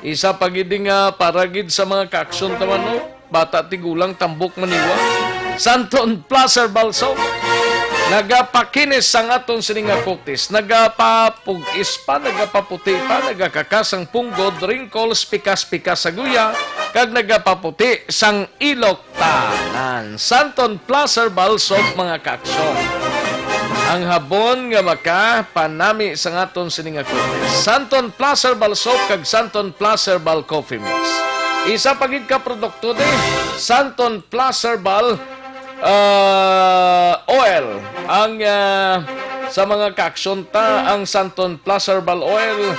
Isa pa gid nga para gid sa mga kaaksyon ta man, no? Bata, tigulang, tambok, maniwa. Santon Plus Herbal Soap. Nagapakinis ang aton sini nga kutis. Nagapapug-is pa, nagapaputi pa, nagakakas ang punggod, wrinkles, pikas-pikas sa guya, kag nagapaputi sang ilok tanan. Santon Plus Herbal Soap, mga kaaksyon. Ang habon nga makapanami sa aton sini nga kutis. Santon Plus Herbal Soap kag Santon Plus Herbal Coffee Mix. Isa pa gid ka produkto di, Santon Plus Herbal, ah, Oil. Ang, ah, sa mga kaaksyon ta, ang Santon Plus Herbal Oil,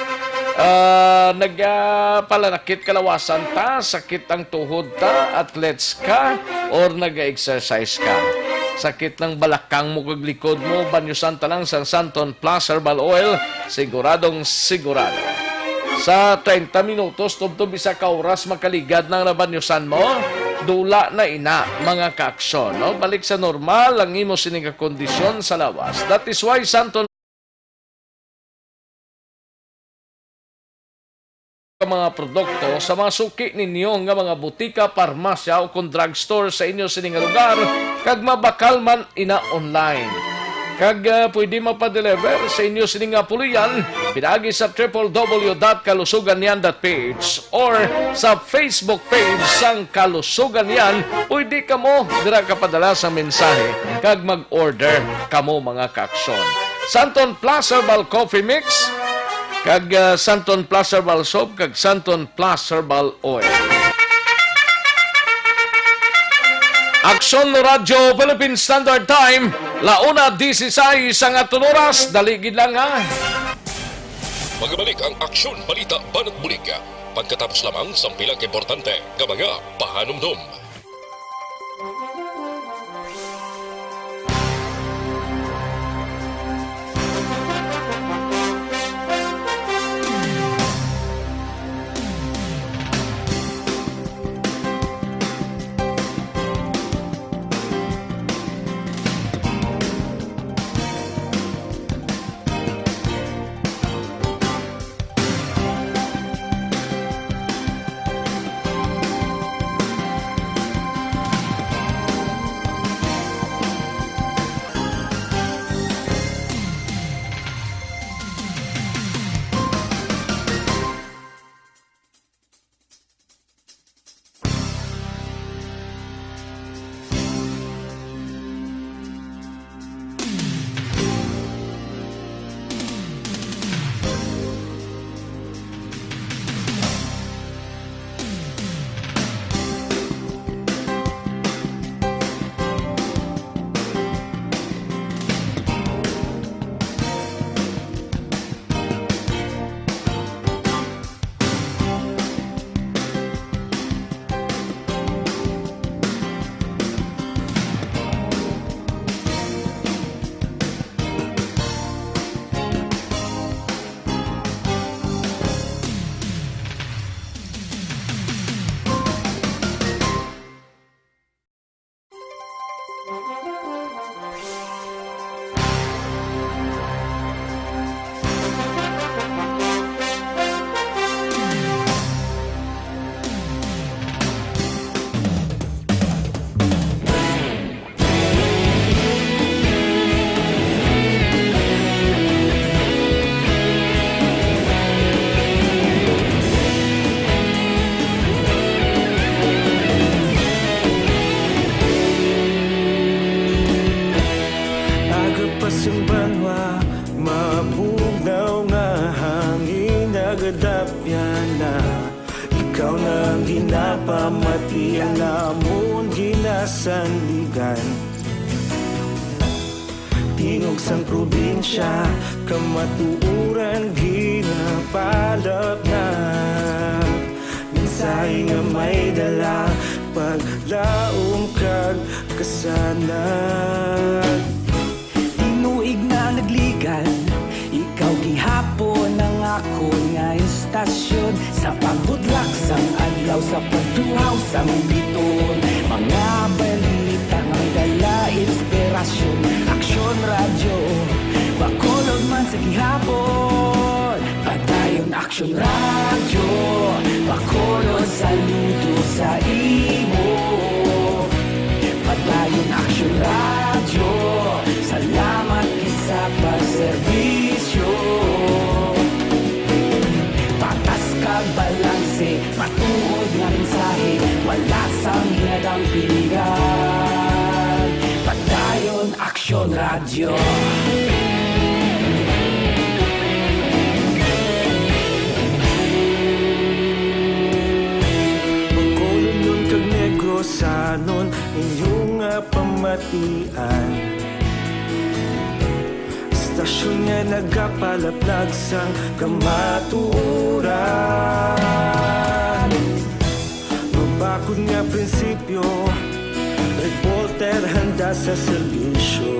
ah, nagapalanakit kalawasan ta, sakit ang tuhod ta, athletes ka, or nag-exercise ka. Sakit ng balakang mo kag likod mo, banyosan ta lang sang Santon Plus Herbal Oil, siguradong sigurado. Sa treinta minutos, tubtob isa ka oras, makaligad na ang nabanyosan mo, dula na ina, mga kaaksyon, no? Balik sa normal ang imo sini nga kondisyon sa lawas. That is why Santon ka mga produkto sa mga suki ninyo nga mga butika, parmasya, o kon drugstore sa inyo sini nga lugar, kag mabakal man ina online. Kag, ah, pwede mapadeliver sa inyo sini nga puloy-an pinaagi sa triple W dot kalusugan yan dot P H or sa Facebook page sang Kalusugan Yan. Pwede kamo dira kapadala sa mensahe kag mag-order kamo, mga kaaksyon. Santon Plus Herbal Coffee Mix, kag, ah, Santon Plus Herbal Soap, kag Santon Plus Herbal Oil. Aksyon Radyo Philippine Standard Time, la una dieciséis ang aton oras. Dali gid lang, ha. Magabalik ang Aksyon Balita Banat Bulig pagkatapos lamang sang pila ka importante nga mga pahanumdom. Lamon ginasandigan, tingog sang probinsya, kamatuoran ginapalapnag. Mensahe nga may dala, paglaom kag kasanag. Tinuig na nagligad, ikaw gihapon ang akon nga istasyon. Sa pagbutlak sang adlaw, sa pagtuhaw sang bituon, mga balita nga may dala inspirasyon. Aksyon Radyo, Bacolod man sa gihapon. Padayon Aksyon Radyo, Bacolod, saludo sa imo. Padayon Aksyon Radyo, salamat gid sa pagserbisyo. Patas kag balanse, matuod nga mensahe, wala sang ginadampingan. Padayon Aksyon Radyo. Bacolodnon kag Negrosanon, inyo nga pamatian. Istasyon nga nagapalaplag sang kamatuoran. Mabakod nga prinsipyo, reporter handa sa serbisyo.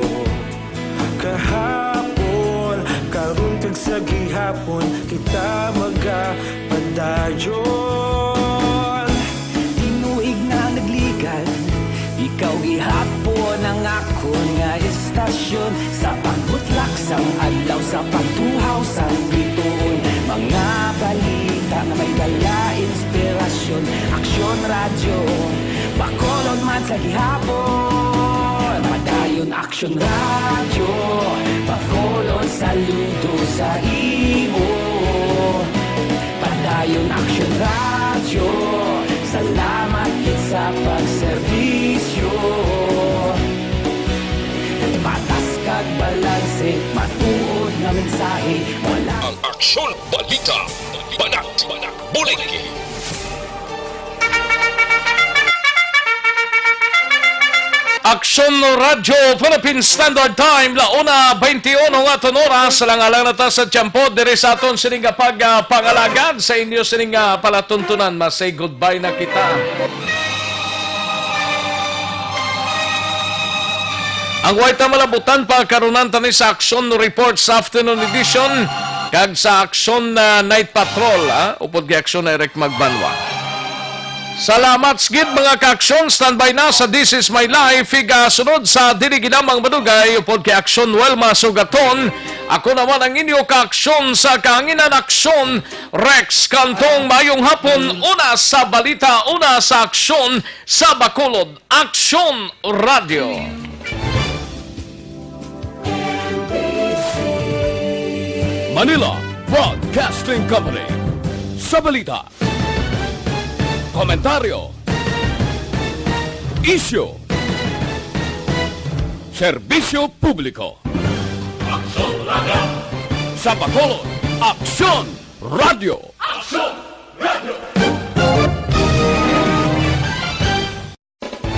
Kahapon, karon kag sa gihapon, kita magapadayon. Tinuig na nagligad, ikaw gihapon ang akon nga istasyon. Sa pagbutlak sang adlaw, sa pagtuhaw sang bituon, mga balita nga may dala inspirasyon. Aksyon Radyo, Bacolod man sa gihapon. Padayon Aksyon Radyo, Bacolod, saludo sa imo. Padayon Aksyon Radyo, salamat gid sa pagserbisyo. Patas kag balanse, matuod nga mensahe, wala. Ang Aksyon Balita, Banat, Bulig. Aksyon Radyo Philippine Standard Time, la una twenty-uno nga aton oras, alang-alang na ta sa tiyempo diri sa aton sining nga pag, ah, pangalagad sa inyo sining nga palatuntunan. Ma-say goodbye na kita. Ang way ta malabutan pa, karunan ta ni sa Aksyon Report sa afternoon edition kag sa Aksyon, ah, Night Patrol, ah, upod kay Aksyon Eric Magbanwa. Salamat gid, mga kaaksyon. Standby na sa This Is My Life, igasunod sa Dili Ginamang Madugay, upod kay Aksyon Wilma Sugaton. Ako naman ang inyo kaaksyon sa kahanginan, Aksyon Rex Cantong. Mayong hapon. Una sa balita, una sa aksyon sa Bacolod, Aksyon Radyo. Manila Broadcasting Company. Sa balita, komentaryo, isyu, serbisyo publiko. Aksyon Radyo. Sa Bacolod, Aksyon Radyo. Aksyon